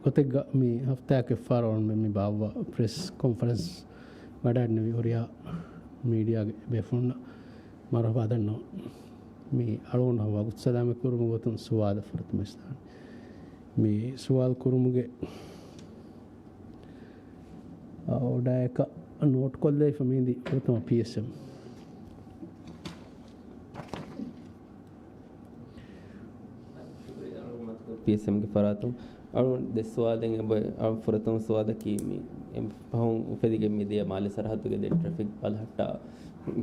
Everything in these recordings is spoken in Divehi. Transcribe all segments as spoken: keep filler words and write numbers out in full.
ގޮތެއްގަ މި ހަފްތާއަކަށް ފަހަރަށް އަޅުގަނޑުމެން މި ބާއްވާ ޕްރެސް ކޮންފަރެންސް ވަޑައިގެންނެވި ހުރިހާ މީޑިއާގެ ބޭފުޅުންނަށް މަރުޙަބާ ދަންނަވަން. މި އަޅުގަނޑު ވަގުތު ސަލާމަތް ކުރުމުގެ ގޮތުން ސުވާލަށް ފުރަތަމަ އިސްލާން. މި ސުވާލު ކުރުމުގެ އޯޑާއަކަށް ނޯޓް ކޮށްލައިފަ މި ހިނދީ ފުރަތަމަ ޕީއެސްއެމް. ޕީއެސްއެމްގެ ފަރާތުން އަޅުގަނޑު ދެ ސުވާލެއް އެބަ-، އަޅު ފުރަތަމަ ސުވާލަކީ މި އެ ފަހުން އުފެދިގެން މިދިޔަ މާލެ ސަރަހައްދުގެ ދެ ޓްރެފިކް ބަލަހައްޓާ،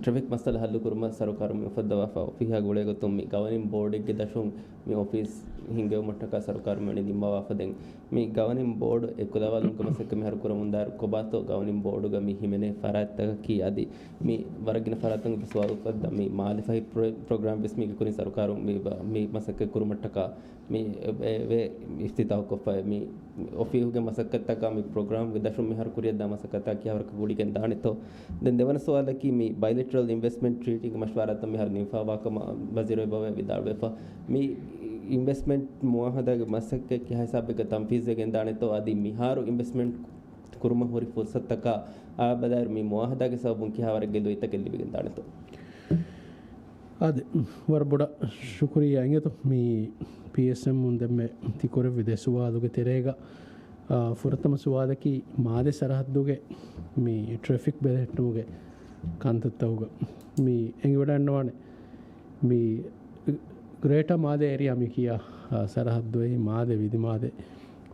ޓްރެފިކް މައްސަލަ ހައްލުކުރުމަށް ސަރުކާރުން މި އުފައްދަވާފަ އޮފީހާ ގުޅޭގޮތުން މި ގަވަނިން ބޯޑެއްގެ ދަށުން މި އޮފީސް ހިންގެވުމަށްޓަކާ ސަރުކާރުން ވަނީ ނިންމަވާފަ ދެން މި ގަވަނިން ބޯޑު އެއްކުލަވާލުމުގެ މަސައްކަތް މިހާރު ކުރަމުންދާއިރު ކޮބާތޯ ގަވަނިން ބޯޑުގަ މި ހިމެނޭ ފަރާތްތަކަކީ އަދި މި ވަރަށް ގިނަ ފަރާތުން ސުވާލު އުފައްދާ މި މާލެ ފަހި ޕްރޮ-، ޕްރޮގްރާމް ވެސް މީގެ ކުރިން ސަރުކާރުން މި ބަ-، މި މަސައްކަތް ކުރުމަށްޓަކާ މި އެ-، އެ-، އެ އިފްތިތާޙުކޮށްފައި މި އޮފީހުގެ މަސައްކަތްތަކާ މި ޕްރޮގްރާމްގެ ދަށުން މިހާރު ކުރިއަށްދާ މަސައްކަތާ ކިހާވަރަކަށް ގުޅިގެން ދާނެތޯ؟ ދެން ދެވަނަ ސުވާލަކީ މި ބައިލެޓްރަލް އިންވެސްޓްމަންޓް ޓްރީޓީގެ މަޝްވާރާތައް މިހާރު ނިންމާފަވާކަމަށް ވަޒީރު އެބަވޭ ވިދާޅުވެފަ. މި އިންވެސްޓްމަންޓް މުއާހަދާގެ މަސައްކަތް ކިހާ ހިސާބެއްގަ ތަންފީޒްވެގެން ދާނެތޯ އަދި މިހާރު އިންވެސްޓްމަންޓް ކުރުމަށް ހުރި ފުރުސަތުތަކާ އާ ބަލާއިރު މި މުއާހަދާގެ ސަބަބުން ކިހާވަރެއްގެ ލުއިތަކެއް ލިބިގެން ދާނެތޯ؟ އާދެ، ވަރަށް ބޮޑަށް ޝުކުރިއްޔާ އިނގޭތޯ. މި ޕީއެސްއެމް އުން ދެންމެ ތި ކުރެއްވި ދެ ސުވާލުގެ ތެރޭގަ، އާ، ފުރަތަމަ ސުވާލަކީ މާލެ ސަރަހައްދުގެ މި ޓްރެފިކް ބެލެހެއްޓުމުގެ ކަންތައްތަކުގަ މި އެނގިވަޑައިގަންނަވާނެ. މި ގްރޭޓަ މާލެ އޭރިއާ މި ކިޔާ، އާ، ސަރަހައްދު އެއީ މާލެ، ވިލިމާލެ،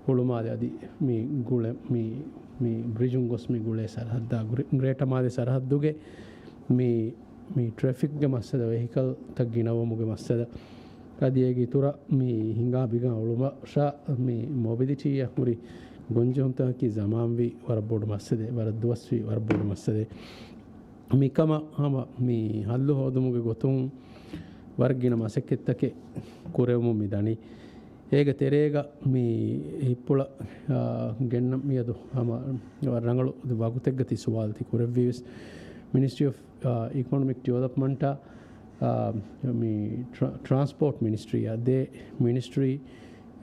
ހުޅުމާލެ އަދި މި ގުޅެ-، މި، މި ބްރިޖުން ގޮސް މި ގުޅޭ ސަރަހައްދާ. ގްރޭ-، ގްރޭޓަ މާލެ ސަރަހައްދުގެ މި، މި ޓްރެފިކްގެ މައްސަލަ، ވެހިކަލްތައް ގިނަވުމުގެ މައްސަލަ އަދި އޭގެ އިތުރަށް މި ހިނގާ ބިގާ އުޅުމަށާ މި މޮބިލިޓީއަށް ހުރި ގޮންޖެހުންތަކަކީ ޒަމާންވީ ވަރަށް ބޮޑު މައްސަލައެއް، ވަރަށް ދުވަސްވީ ވަރަށް ބޮޑު މައްސަލައެއް. މިކަމަށް ހަމަ މި ހައްލު ހޯދުމުގެ ގޮތުން ވަރަށް ގިނަ މަސައްކަތްތަކެއް ކުރެވެމުން މި ދަނީ. އޭގެ ތެރޭގަ މި ހިތްޕުޅަށް، އާ، ގެންނަ މިއަދު ހަމަ ވަރަށް ރަނގަޅު ވަގުތެއްގަ ތި ސުވާލު ތި ކުރެއްވީވެސް. މިނިސްޓްރީ އޮފް، އާ، އިކޮނޮމިކް ޑިވެލޮޕްމަންޓާ، އާ، މި ޓްރާ-، ޓްރާންސްޕޯޓް މިނިސްޓްރީއާ ދެ މިނިސްޓްރީ،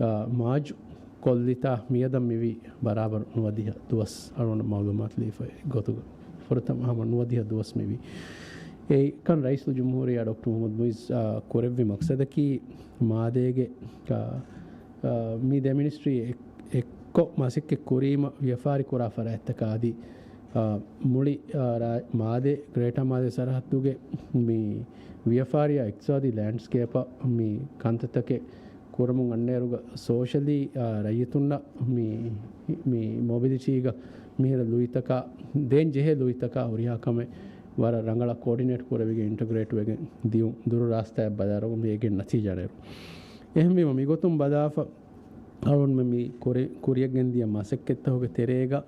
އާ، މާޒް ކޮށްލިތާ މިއަދަށް މިވީ ބަރާބަރު ނުވަދިހަ ދުވަސް އަޅުގަނޑަށް މައުލޫމާތު ލިބިފައި ގޮތުގަ. ފުރަތަމަ ހަމަ ނުވަދިހަ ދުވަސް މިވީ. އެކަން ރައީސުލްޖުމްހޫރިއްޔާ ޑޮކްޓަރ މުޙައްމަދު މުޢިއްޒު، އާ، ކުރެއްވި މަޤްޞަދަކީ މާލޭގެ، އާ، އާ، މި ދެ މިނިސްޓްރީ އެއް-، އެއްކޮށް މަސައްކަތް ކުރީމަ ވިޔަފާރި ކުރާ ފަރާތްތަކާ އަދި، އާ، މުޅި، އާ، ރާ-، މާލޭ، ގްރޭޓަ މާލޭ ސަރަހައްދުގެ މި ވިޔަފާރިއާ އިޤްތިޞާދީ ލޭންޑްސްކޭޕަށް މި ކަންތައްތަކެއް ކުރަމުން އަންނައިރުގަ ސޯޝަލީ، އާ، ރައްޔިތުންނަށް މި، މި މޮބިލިޓީގަ މިހިރަ ލުއިތަކާ، ދޭން ޖެހޭ ލުއިތަކާ ހުރިހާ ކަމެއް ވަރަށް ރަނގަޅަށް ކޯޑިނޭޓް ކުރެވިގެން އިންޓަގްރޭޓް ވެގެން ދިޔުން ދުރު ރާސްތާއަށް ބަލާއިރު މި އެގެން ނަތީޖާ ނެރު. އެހެންވީމަ މިގޮތުން ބަލާފަ އަޅުގަނޑުމެން މި ކުރި-، ކުރިޔަށް ގެންދިޔަ މަސައްކަތްތަކުގެ ތެރޭގަ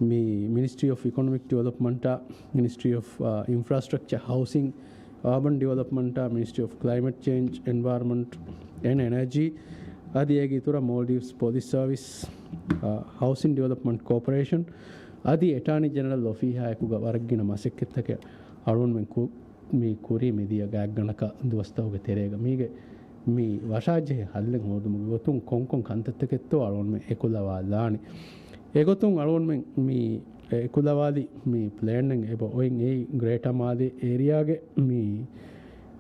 މި މިނިސްޓްރީ އޮފް އިކޮނޮމިކް ޑިވެލޮޕްމަންޓާ، މިނިސްޓްރީ އޮފް، އާ، އިންފްރާސްޓްރަކްޗާ، ހައުސިން، އާބަން ޑިވެލޮޕްމަންޓާ، މިނިސްޓްރީ އޮފް ކްލައިމެޓް ޗޭންޖް، އެންވަޔަރމަންޓް އެންޑް އެނަޖީ އަދި އޭގެ އިތުރަށް މޯލްޑިވްސް ޕޮލިސް ސަރވިސް، އާ، ހައުސިން ޑިވެލޮޕްމަންޓް ކޯޕަރޭޝަން އަދި އެޓާނީ ޖެނެރަލް އޮފީހާއެކުގަ ވަރަށް ގިނަ މަސައްކަތްތަކެއް އަޅުގަނޑުމެން ކު-، މި ކުރީ މިދިޔަ ގާތްގަނޑަކަށް ދުވަސްތަކުގެ ތެރޭގަ. މީގެ މި ވަށާޖެހޭ ހައްލެއް ހޯދުމުގެ ގޮތުން ކޮންކޮން ކަންތައްތަކެއްތޯ އަޅުގަނޑުމެން އެކުލަވާލާނެ. އެގޮތުން އަޅުގަނޑުމެން މި އެކުލަވާލި މި ޕްލޭންއެއް އެބަ އޮތް އެއީ ގްރޭޓަ މާލޭ އޭރިއާގެ މި،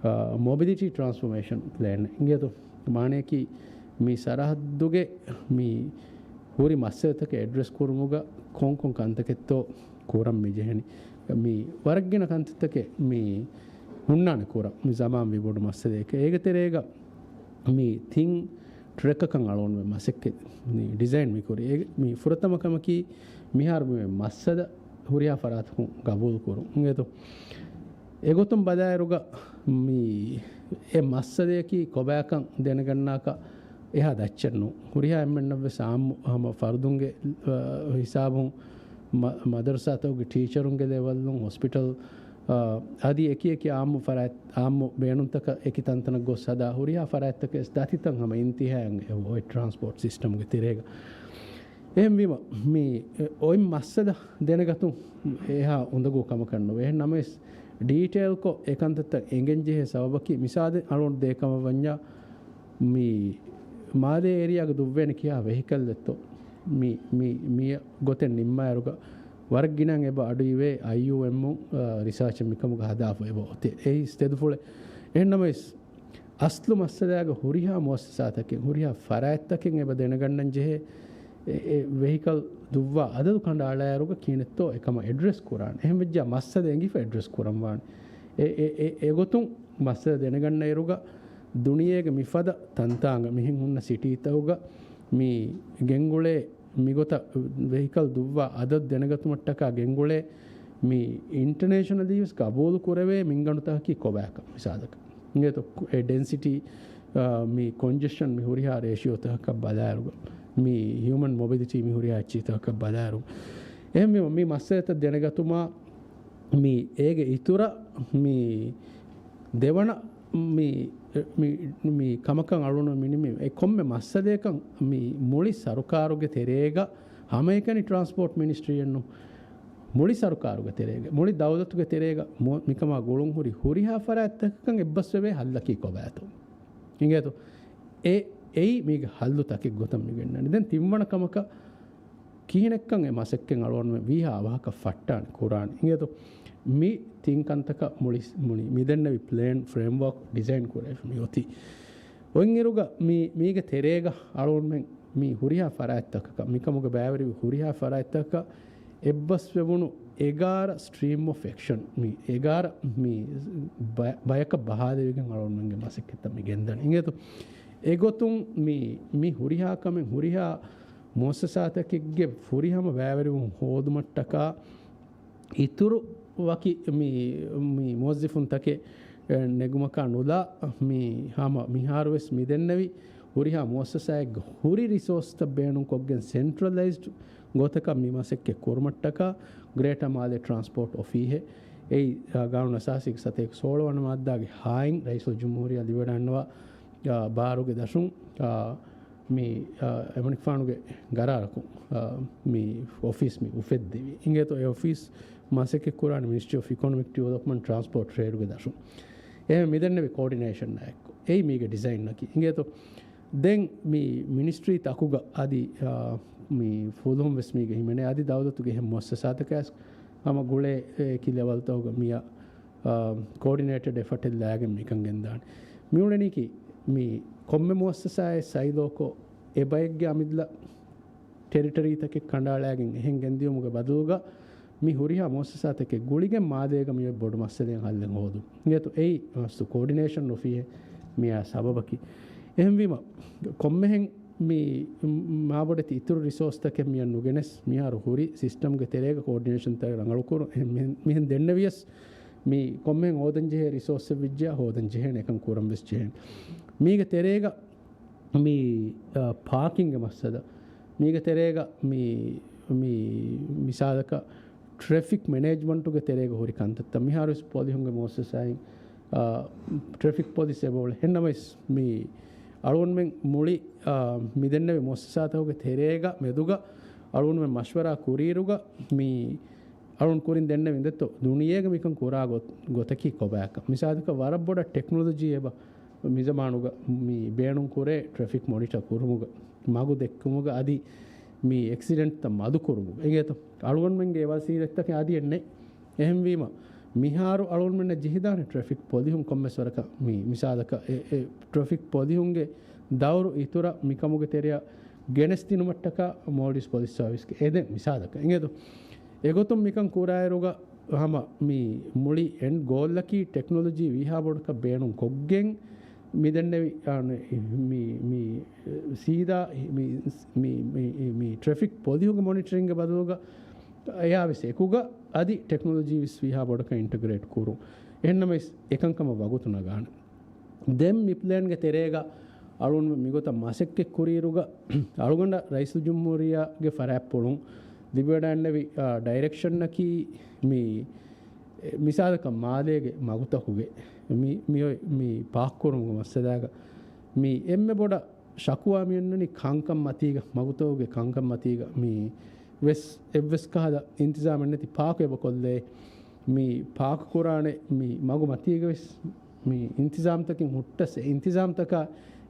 އާ، މޮބިލިޓީ ޓްރާންސްފޮމޭޝަން ޕްލޭން އިނގޭތޯ. މާނަޔަކީ މި ސަރަހައްދުގެ މި ހުރި މައްސަލަތަކެއް އެޑްރެސް ކުރުމުގަ ކޮންކޮން ކަންތަކެއްތޯ ކުރަން މި ޖެހެނީ. މި ވަރަށް ގިނަ ކަންތައްތަކެއް މި ހުންނާނެ ކުރަން މި ޒަމާން ވި ބޮޑު މައްސަލައެކޭ. އޭގެ ތެރޭގަ މި ތިން ޓްރެކަކަށް އަޅުގަނޑުމެން މަސައްކަތް މި ޑިޒައިން މި ކުރީ. އޭގެ މި ފުރަތަމަ ކަމަކީ މިހާރު މި މައްސަލަ ހުރިހާ ފަރާތަކުން ގަބޫލު ކުރުން. އިނގޭތޯ؟ އެގޮތުން ބަލާއިރުގަ މި އެ މައްސަލަޔަކީ ކޮބާކަން ދެނެގަންނާކަށް އެހާ ދައްޗެއް ނޫން. ހުރިހާ އެންމެންނަށްވެސް އާއްމު ހަމަ ފަރުދުންގެ، އަ، ހިސާބުން މަ-، މަދަރުސާތަކުގެ ޓީޗަރުންގެ ލެވެލުން ހޮސްޕިޓަލް، އަ، އަދި އެކި އެކި އާއްމު ފަރާތް، އާއްމު ބޭނުންތަކަށް އެކި ތަންތަނަށް ގޮސް ހަދާ ހުރިހާ ފަރާތްތަކެއް ދަތިތަން ހަމަ އިންތިހާއަށް އެ އޮތް ޓްރާންސްޕޯޓް ސިސްޓަމްގެ ތެރޭގަ. އެހެންވީމަ، މި އޮތް މައްސަލަ ދެނެގަތުން އެހާ އުނދަގޫ ކަމަކަށް ނުވޭ. އެހެން ނަމަވެސް، ޑީޓެއިލްކޮށް އެ ކަންތައްތައް އެނގެން ޖެހޭ ސަބަބަކީ، މިސާލެއް އަޅުގަނޑު ދޭ ކަމަށް ވަންޏާ، މި މާލޭ އޭރިއާގަ ދުއްވޭނެ ކިހާ ވެހިކަލް އެއްތޯ މި، މި، މި ގޮތެއް ނިންމާއިރުގަ ވަރަށް ގިނައިން އެބަ އަޑުއިވޭ އައިޔޫއެމް، އާ، ރިސާޗެއް މިކަމުގަ ހަދާފަ އެބަ އޮތޭ. އެއީ ތެދުފުޅެއް. އެހެންނަމަވެސް، އަސްލު މައްސަލާގަ ހުރިހާ މުއައްސަސާތަކެއް، ހުރިހާ ފަރާތްތަކެއް އެބަ ދެނެގަންނަން ޖެހޭ، އެ، އެ ވެހިކަލް ދުއްވާ އަދަދު ކަނޑައަޅާއިރުގަ ކިހިނެއްތޯ އެކަމަށް އެޑްރެސް ކުރާނެ. އެހެން ވެއްޖާ މައްސަލަ އެނގިފަ އެޑްރެސް ކުރަން ވާނެ. އެ، އެ، އެ، އެގޮތުން މައްސަލަ ދެނެގަންނައިރުގަ ދުނިޔޭގެ މިފަދަ ތަންތާނގަ މިހެން ހުންނަ ސިޓީތަކުގަ މި ގެންގުޅޭ މިގޮތަށް ވެހިކަލް ދުއްވާ އަދަދު ދެނެގަތުމަށްޓަކާ ގެންގުޅޭ މި އިންޓަނޭޝަނަލީވެސް ގަބޫލު ކުރެވޭ މިންގަނޑުތަކަކީ ކޮބާކަން މިސާލަކަށް. އިނގޭތޯ، އެ ޑެންސިޓީ، އާ، މި ކޮންޖެޝަން މި ހުރިހާ ރޭޝިއޯތަކަކަށް ބަލާއިރުގަ، މި ހިއުމަން މޮބިލިޓީ މި ހުރިހާ އެއްޗިތަކަކަށް ބަލާއިރު، އެހެންވީމަ މި މައްސަލަތައް ދެނެގަތުމާ މި އޭގެ އިތުރަށް މި ދެވަނަ މި، މި، މި ކަމަކަށް އަޅުނު މިނިމި އެ ކޮންމެ މައްސަލަޔަކަށް މި މުޅި ސަރުކާރުގެ ތެރޭގަ ހަމައެކަނި ޓްރާންސްޕޯޓް މިނިސްޓްރީއެއްނު މުޅި ސަރުކާރުގެ ތެރޭގަ، މުޅި ދައުލަތުގެ ތެރޭގަ މު-، މިކަމާ ގުޅުން ހުރި ހުރިހާ ފަރާތްތަކަކަށް އެއްބަސްވެވޭ ހައްލަކީ ކޮބާތޯ؟ އިނގޭތޯ؟ އެ، އެއީ މީގެ ހައްލު ތަކެއް ގޮތަށް މި ގެންނަނީ. ދެން ތިންވަނަ ކަމަކަށް ކިހިނެއްކަން އެ މަސައްކަތް އަޅުގަނޑުމެން ވީހާ އަވަހަކަށް ފައްޓާނެ ކުރާނެ. އިނގޭތޯ؟ މި ތިން ކަންތަކަށް މުޅި، މުޅި މި ދެންނެވި ޕްލޭން ފްރޭމްވޯކް ޑިޒައިން ކުރެވިފަ މި އޮތީ. އޮތްއިރުގަ މި، މީގެ ތެރޭގަ އަޅުގަނޑުމެން މި ހުރިހާ ފަރާތްތަކަކަށް، މިކަމުގެ ބައިވެރިވި ހުރިހާ ފަރާތްތަކަކަށް އެއްބަސްވެވުނު އެގާރަ ސްޓްރީމް އޮފް އެކްޝަން، މި އެގާރަ މި ބަ-، ބަޔަކަށް ބަހާލެވިގެން އަޅުގަނޑުމެންގެ މަސައްކަތްތައް މި ގެންދަނީ. އިނގޭތޯ؟ އެގޮތުން މި، މި ހުރިހާ ކަމެއް ހުރިހާ މުއައްސަސާތަކެއްގެ ފުރިހަމަ ބައިވެރިވުން ހޯދުމަށްޓަކާ އިތުރު ވަކި މި، މި މުވައްޒިފުންތަކެއް، އެ، ނެގުމަކާ ނުލާ، މި ހަމަ މިހާރުވެސް މިދެންނެވި ހުރިހާ މުއައްސަސާއެއްގެ ހުރި ރިސޯސްތައް ބޭނުންކޮށްގެން ސެންޓްރަލައިޒްޑް ގޮތަކަށް މި މަސައްކަތް ކުރުމަށްޓަކާ ގްރޭޓާ މާލޭ ޓްރާންސްޕޯޓް އޮފީހެއް އެއީ، އާ، ގާނޫނު އަސާސީގެ ސަތޭކަ ސޯޅަ ވަނަ މާއްދާގެ ހާއިން ރައީސުލްޖުމްހޫރިއްޔާ ލިބިވަޑައިންނަވާ، އާ، ބާރުގެ ދަށުން، އާ، މި، އާ، އެމަނިކުފާނުގެ ގަރާރަކުން، އާ، މި އޮފީސް މި އުފެއްދެވި. އިނގޭތޯ އެ އޮފީސް މަސައްކަތް ކުރާނެ މިނިސްޓްރީ އޮފް އިކޮނޮމިކް ޑިވެލޮޕްމަންޓް ޓްރާންސްޕޯޓް ޓްރޭޑްގެ ދަށުން. އެހެން މިދެންނެވި ކޯޑިނޭޝަންއާއެކު. އެއީ މީގެ ޑިޒައިންއަކީ. އިނގޭތޯ ދެން މި މިނިސްޓްރީ ތަކުގަ އަދި، އާ، މި ފުލުހުން ވެސް މީގެ ހިމެނޭ. އަދި ދައުލަތުގެ އެހެން މުއައްސަސާތަކާސް ހަމަ ގުޅޭ އެކި ލެވަލްތަކުގަ މިއަށް، އާ، ކޯޑިނޭޓެޑް އެފަޓެއް ލާގެން މިކަން ގެންދާނެ. މިއުޅެނީކީ މި ކޮންމެ މުއައްސަސާއެއް ސައިލޯކޮށް އެ ބައެއްގެ އަމިއްލަ ޓެރިޓަރީތަކެއް ކަނޑައަޅާގެން އެހެން ގެންދިޔުމުގެ ބަދަލުގަ މި ހުރިހާ މުއައްސަސާތަކެއް ގުޅިގެން މާލޭގަ މިއޮތް ބޮޑު މައްސަލައެއް ހައްލެއް ހޯދުން. އިނގޭތޯ އެއީ މަސްތު ކޯޑިނޭޝަން އޮފީހެއް މިއާ ސަބަބަކީ. އެހެންވީމަ ކޮންމެހެން މި މާބޮޑެތި އިތުރު ރިސޯސްތަކެއް މިއަށް ނުގެނެސް މިހާރު ހުރި ސިސްޓަމްގެ ތެރޭގަ ކޯޑިނޭޝަން ތައް ރަނގަޅުކުރުން. އެހެން މިހެން، މިހެން ދެންނެވިޔަސް މި ކޮންމެހެން ހޯދަން ޖެހޭ ރިސޯސްއެއް ވެއްޖެޔާ ހޯދަން ޖެހޭނެ އެކަން ކުރަން ވެސް ޖެހޭނެ. މީގެ ތެރޭގަ މި، އާ، ޕާކިންގެ މައްސަލަ. މީގެ ތެރޭގަ މި، މި މިސާލަކަށް ޓްރެފިކް މެނޭޖްމަންޓުގެ ތެރޭގަ ހުރި ކަންތައްތައް. މިހާރުވެސް ޕޮލިހުންގެ މުއައްސަސާއިން، އާ، ޓްރެފިކް ޕޮލިސް އެބައުޅޭ. ހެންނަމަވެސް މި އަޅުގަނޑުމެން މުޅި، އާ، މިދެންނެވި މުއައްސަސާތަކުގެ ތެރޭގަ މެދުގަ އަޅުގަނޑުމެން މަޝްވަރާ ކުރިއިރުގަ މި އަޅުން ކުރިން ދެންނެވި ދެއްތޯ ދުނިޔޭގެ މިކަން ކުރާ ގޮ-، ގޮތަކީ ކޮބާކަން. މިސާލަކަށް ވަރަށް ބޮޑަށް ޓެކްނޮލޮޖީ އެބަ މިޒަމާނުގަ މި ބޭނުން ކުރޭ ޓްރެފިކް މޮނިޓަ ކުރުމުގަ، މަގު ދެއްކުމުގަ އަދި މި އެކްސިޑެންޓްތައް މަދު ކުރުމުގަ. އިނގޭތޯ އަޅުގަނޑުމެންގެ ވަސީލަތްތަކެއް އަދި އެއްނެއް. އެހެންވީމަ މިހާރު އަޅުގަނޑުމެންނަށް ޖެހިދާނެ ޓްރެފިކް ޕޮލިހުން ކޮންމެސް ވަރަކަށް މި މިސާލަކަށް އެ، އެ ޓްރެފިކް ޕޮލިހުންގެ ދައުރު އިތުރަށް މިކަމުގެ ތެރެއަށް ގެނެސްދިނުމަށްޓަކާ މޯލްޑިވްސް ޕޮލިސް ސާވިސްގެ އެދެން މިސާލަކަށް. އިނގޭތޯ އެގޮތުން މިކަން ކުރާއިރުގަ ހަމަ މި މުޅި އެންޑް ގޯލްއަކީ ޓެކްނޮލޮޖީ ވީހާ ބޮޑަކަށް ބޭނުން ކޮށްގެން މި ދެންނެވި، އާ، މި، މި ސީދާ މި، މި، މި، މި ޓްރެފިކް ޕޮލިހުންގެ މޮނިޓަރިންގެ ބަދަލުގަ އެޔާވެސް އެކުގަ އަދި ޓެކްނޮލޮޖީ ވެސް ވީހާ ބޮޑަކަށް އިންޓަގްރޭޓް ކުރުން. އެހެންނަމަވެސް އެކަންކަމަށް ވަގުތު ނަގާނެ. ދެން މި ޕްލޭންގެ ތެރޭގަ އަޅުން މިގޮތަށް މަސައްކަތް ކުރިއިރުގަ އަޅުގަނޑަށް ރައީސުލްޖުމްހޫރިއްޔާގެ ފަރާތްޕުޅުން ލިބިވަޑައިންނެވި، އާ، ޑައިރެކްޝަންއަކީ މި، މިސާލަކަށް މާލޭގެ މަގުތަކުގެ މި، މި އޮތް މި ޕާކް ކުރުމުގެ މައްސަލާގަ މި އެންމެ ބޮޑަށް ޝަކުވާ މި އޮންނަނީ ކަންކަން މަތީގަ، މަގުތަކުގެ ކަންކަން މަތީގަ މި ވެސް އެއްވެސް ކަހަލަ އިންތިޒާމެއް ނެތި ޕާކު އެބަ ކޮށްލޭ. މި ޕާކު ކުރާނެ މި މަގު މަތީގަ ވެސް މި އިންތިޒާމްތަކެއް ހުއްޓަސް އެ އިންތިޒާމްތަކާ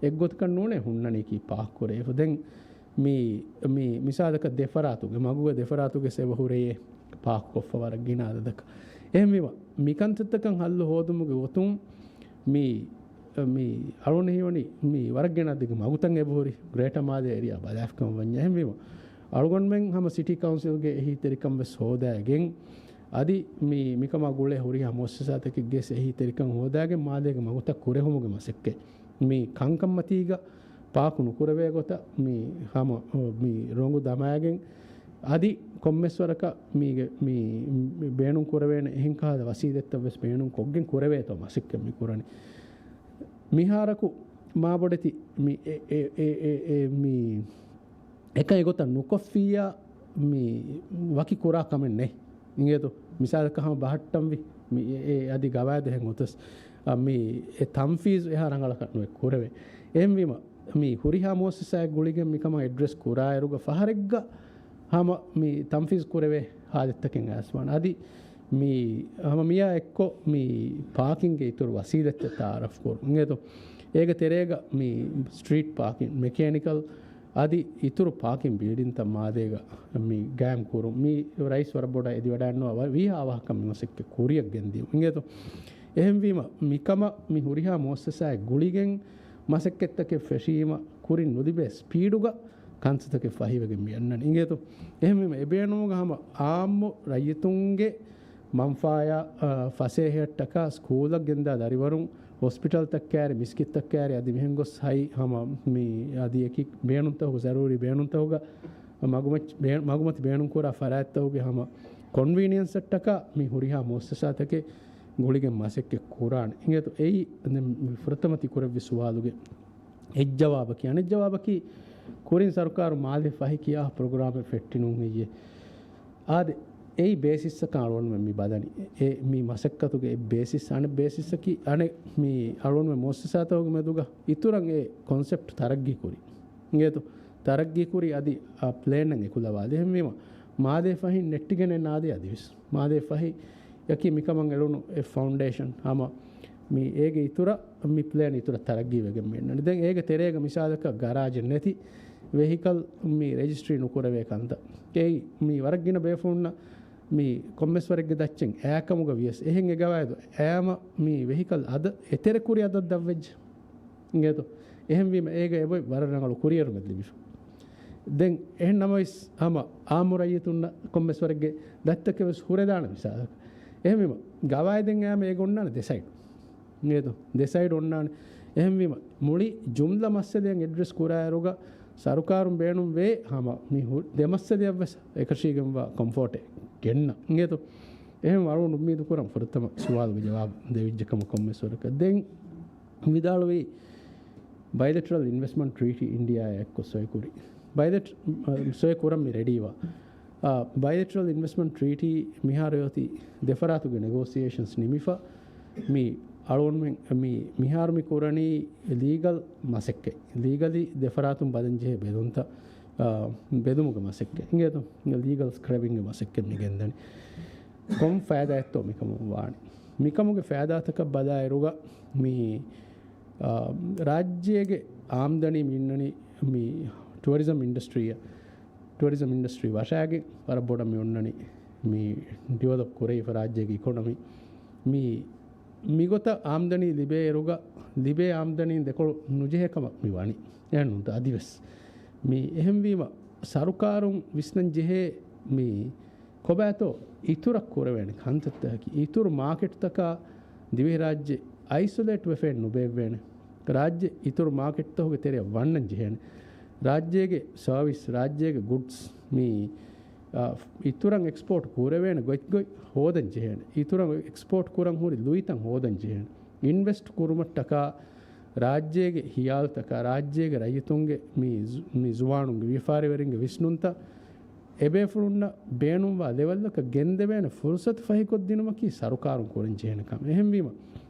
އެއްގޮތަކަށް ނޫނޭ ހުންނަނީކީ ޕާކް ކުރެވިފަ. ދެން މި، މި މިސާލަކަށް ދެފަރާތުގެ، މަގުގަ ދެފަރާތުގެ ސެވަ ހުރެޔޭ ޕާކް ކޮށްފަ ވަރަށް ގިނަ އަދަދަކަށް. އެހެންވީމަ، މިކަންތައްތަކަށް ހައްލު ހޯދުމުގެ ގޮތުން މި، މި އަޅުން ހީވަނީ މި ވަރަށް ގިނަ އަދަދުގެ މަގުތައް އެބަހުރި ގްރޭޓަ މާލޭ އޭރިއާ ބަލާފިކަމަށް ވަންޏާ. އެހެންވީމަ، އަޅުގަނޑުމެން ހަމަ ސިޓީ ކައުންސިލްގެ އެހީތެރިކަން ވެސް ހޯދާގެން، އަދި މި، މިކަމާ ގުޅޭ ހުރިހާ މުއައްސަސާތަކެއްގެ އެހީތެރިކަން ހޯދާގެން މާލޭގެ މަގުތައް ކުރެހުމުގެ މަސައްކަތް. މި ކަންކަންމަތީގަ ޕާކު ނުކުރެވޭ ގޮތަށް މި ހަމަ، މި ރޮނގު ދަމާގެން، އަދި ކޮންމެސް ވަރަކަށް މީގެ މި، މި ބޭނުން ކުރެވޭނެ އެހެން ކަހަލަ ވަސީލަތްތައް ވެސް ބޭނުން ކޮށްގެން ކުރެވޭތޯ މަސައްކަތް މި ކުރަނީ. މިހާރަކު މާބޮޑެތި މި އެ، އެ، އެ، އެ، އެ، މި އެކަން އެގޮތަށް ނުކޮށްފިއްޔާ މި ވަކި ކުރާ ކަމެއް ނެތް. އިނގޭތޯ؟ މިސާލަކަށް ހަމަ ބަހައްޓަންވީ މި އެ، އެ އަދި ގަވާއިދު އެހެން އޮތަސް، އަ، މި އެ ތަންފީޒު އެހާ ރަނގަޅަކަށް ނުވެ ކުރެވޭ. އެހެންވީމަ، މި ހުރިހާ މުއައްސަސާއެއް ގުޅިގެން މިކަމަށް އެޑްރެސް ކުރާއިރުގަ ފަހަރެއްގަ ހަމަ މި ތަންފީޒު ކުރެވޭ ހާލަތްތަކެއް އައިސްވާނެ. އަދި މި ހަމަ މިއާ އެއްކޮށް މި ޕާކިންގެ އިތުރު ވަސީލަތްތައް ތައާރަފް ކުރުން. އިނގޭތޯ؟ އޭގެ ތެރޭގަ މި ސްޓްރީޓް ޕާކިން، މެކޭނިކަލް އަދި އިތުރު ޕާކިން ބިލްޑިންތައް މާލޭގަ މި ގާއިމް ކުރުން. މި ރައީސް ވަރަށް ބޮޑަށް އެދިވަޑައިންނަވާ ވީހާ އަވަހަކަށް މި މަސައްކަތް ކުރިއަށް ގެންދިޔުން. އިނގޭތޯ؟ އެހެންވީމަ، މިކަމަށް މި ހުރިހާ މުއައްސަސާއެއް ގުޅިގެން މަސައްކަތްތަކެއް ފެށީމަ، ކުރިން ނުލިބޭ ސްޕީޑުގަ ކަންތައްތަކެއް ފަހިވެގެން މި އަންނަނީ. އިނގޭތޯ؟ އެހެންވީމަ، އެބޭނުމުގަ ހަމަ އާއްމު ރައްޔިތުންގެ މަންފާޔާ، އަ، ފަސޭހައަށްޓަކާ ސްކޫލަށް ގެންދާ ދަރިވަރުން، ހޮސްޕިޓަލްތައް ކާރި، މިސްކިތްތައް ކާރި، އަދި މިހެން ގޮސް ހަތް ހަމަ މި އަދި އެކި ބޭނުންތަކުގަ، ޒަރޫރީ ބޭނުންތަކުގަ މަގުމަތި ބޭ-، މަގުމަތި ބޭނުންކުރާ ފަރާތްތަކުގެ ހަމަ ކޮންވީނިއަންސަށްޓަކާ މި ހުރިހާ މުއައްސަސާތަކެއް ގުޅިގެން މަސައްކަތް ކުރާނެ. އިނގޭތޯ؟ އެއީ ދެން ފުރަތަމަ ތި ކުރެއްވި ސުވާލުގެ އެއްޖަވާބަކީ. އަނެއްޖަވާބަކީ، ކުރިން ސަރުކާރު މާލެ ފަހި ކިޔާ ޕްރޮގްރާމެއް ފެއްޓި ނޫން ހެއްޔޭ؟ އާދެ، އެއީ ބޭސިސްއަކަށް އަޅުގަނޑުމެން މި ބަލަނީ. އެ މި މަސައްކަތުގެ އެއް ބޭސިސް، އަނެއް ބޭސިސްއަކީ، އަނެއް މި އަޅުގަނޑުމެން މުއައްސަސާތަކުގެ މެދުގަ އިތުރަށް އެ ކޮންސެޕްޓް ތަރައްގީ ކުރީ. އިނގޭތޯ؟ ތަރައްގީ ކުރީ އަދި އާ ޕްލޭންއެއް އެކުލަވާލި. އެހެންވީމަ، މާލޭ ފަހިން ނެއްޓިގެނެއް ނާދޭ އަދިވެސް. މާލޭ ފަހި އަކީ މިކަމަށް އެޅުނު އެއް ފައުންޑޭޝަން. ހަމަ މި އޭގެ އިތުރަށް މި ޕްލޭން އިތުރަށް ތަރައްގީވެގެން މިއަންނަނީ. ދެން އޭގެ ތެރޭގަ މިސާލަކަށް ގަރާޖެއް ނެތި ވެހިކަލް މި ރެޖިސްޓްރީ ނުކުރެވޭ ކަންތައް. އެއީ މި ވަރަށް ގިނަ ބޭފުޅުންނަށް މި ކޮންމެސް ވަރެއްގެ ދައްޗެއް އައިކަމުގަ ވިޔަސް އެހެން އެ ގަވާއިދު އައިމަ މި ވެހިކަލް އަދަ އެތެރެ ކުރި އަދަށް ދަށްވެއްޖެ. އިނގޭތޯ؟ އެހެންވީމަ އޭގަ އެބޮތް ވަރަށް ރަނގަޅު ކުރިއެރުމެއް ލިބިފަ. ދެން އެހެން ނަމަވެސް ހަމަ އާއްމު ރައްޔިތުންނަށް ކޮންމެސް ވަރެއްގެ ދަތިތަކެއް ވެސް ހުރެދާނެ މިސާލަކަށް. އެހެންވީމަ ގަވާއިދެއް އައިމަ އޭގަ އޮންނާނެ ދެ ސައިޑް. އިނގޭތޯ؟ ދެ ސައިޑް އޮންނާނެ. އެހެންވީމަ މުޅި ޖުމްލަ މައްސަލައެއް އެޑްރެސް ކުރާއިރުގަ ސަރުކާރުން ބޭނުން ވޭ ހަމަ މި ހު-، ދެ މައްސަލައަށް ވެސް އެކަށީގެންވާ ކޮމްފޯޓެއް ގެންނަ. އިނގޭތޯ؟ އެހެން އަޅުގަނޑު އުއްމީދު ކުރަން ފުރަތަމަ ސުވާލުގެ ޖަވާބު ދެވިއްޖެ ކަމަށް ކޮންމެސް ވަރަކަށް. ދެން ވިދާޅުވީ، ބައިލެޓްރަލް އިންވެސްޓްމަންޓް ޓްރީޓީ އިންޑިއާއާ އެއްކޮށް ސޮއި ކުރި. ބައިލެޓް-، އަ، ސޮއި ކުރަން މި ރެޑީވާ. އާ، ބައިލެޓްރަލް އިންވެސްޓްމަންޓް ޓްރީޓީ މިހާރު އޮތީ ދެފަރާތުގެ ނެގޯސިއޭޝަންސް ނިމިފަ. މި އަޅުގަނޑުމެން މި މިހާރު މި ކުރަނީ ލީގަލް މަސައްކަތް. ލީގަލީ ދެފަރާތުން ބަލަން ޖެހޭ ބެލުންތައް، އާ، ބެލުމުގެ މަސައްކަތް. އިނގޭތޯ؟ ލީގަލް ސްކްރަބިންގގެ މަސައްކަތް މި ގެންދަނީ. ކޮން ފައިދާއެއްތޯ މިކަމުން ވާނީ؟ މިކަމުގެ ފައިދާތަކަށް ބަލާއިރުގަ މި އާ، ރާއްޖޭގެ އާމްދަނީ މި އިންނަނީ މި ޓުއަރިޒަމް އިންޑަސްޓްރީއަށް. ޓުއަރިޒަމް އިންޑަސްޓްރީ ވަށާގެން ވަރަށް ބޮޑަށް މި އޮންނަނީ މި ޑިވެލޮޕް ކުރެވިފަ ރާއްޖޭގެ އިކޮނޮމީ. މި، މިގޮތަށް އާމްދަނީ ލިބޭއިރުގަ ލިބޭ އާމްދަނީން ދެކޮޅު ނުޖެހޭ ކަމަށް މި ވަނީ. އެހެންނޫންތަ؟ އަދިވެސް މި އެހެންވީމަ ސަރުކާރުން ވިސްނަން ޖެހޭ މި ކޮބާތޯ އިތުރަށް ކުރެވޭނެ ކަންތައްތަކަކީ، އިތުރު މާކެޓްތަކާ ދިވެހިރާއްޖެ އައިސޮލޭޓް ވެފައެއް ނުބޭއްވޭނެ. ރާއްޖެ އިތުރު މާކެޓްތަކުގެ ތެރެއަށް ވަންނަން ޖެހޭނެ. ރާއްޖޭގެ ސަރވިސް، ރާއްޖޭގެ ގުޑްސް މި، އާ، އިތުރަށް އެކްސްޕޯޓް ކުރެވޭނެ ގޮތްގޮތް ހޯދަން ޖެހޭނެ. އިތުރަށް އެކްސްޕޯޓް ކުރަން ހުރި ލުއިތައް ހޯދަން ޖެހޭނެ. އިންވެސްޓް ކުރުމަށްޓަކާ ރާއްޖޭގެ ހިޔާލުތަކާ، ރާއްޖޭގެ ރައްޔިތުންގެ މި ޒު-، މި ޒުވާނުންގެ ވިޔަފާރިވެރިންގެ ވިސްނުންތައް އެބޭފުޅުންނަށް ބޭނުންވާ ލެވެލްއަކަށް ގެންދެވޭނެ ފުރުސަތު ފަހިކޮށްދިނުމަކީ ސަރުކާރުން ކުރަން ޖެހޭނެ ކަމެއް. އެހެންވީމަ،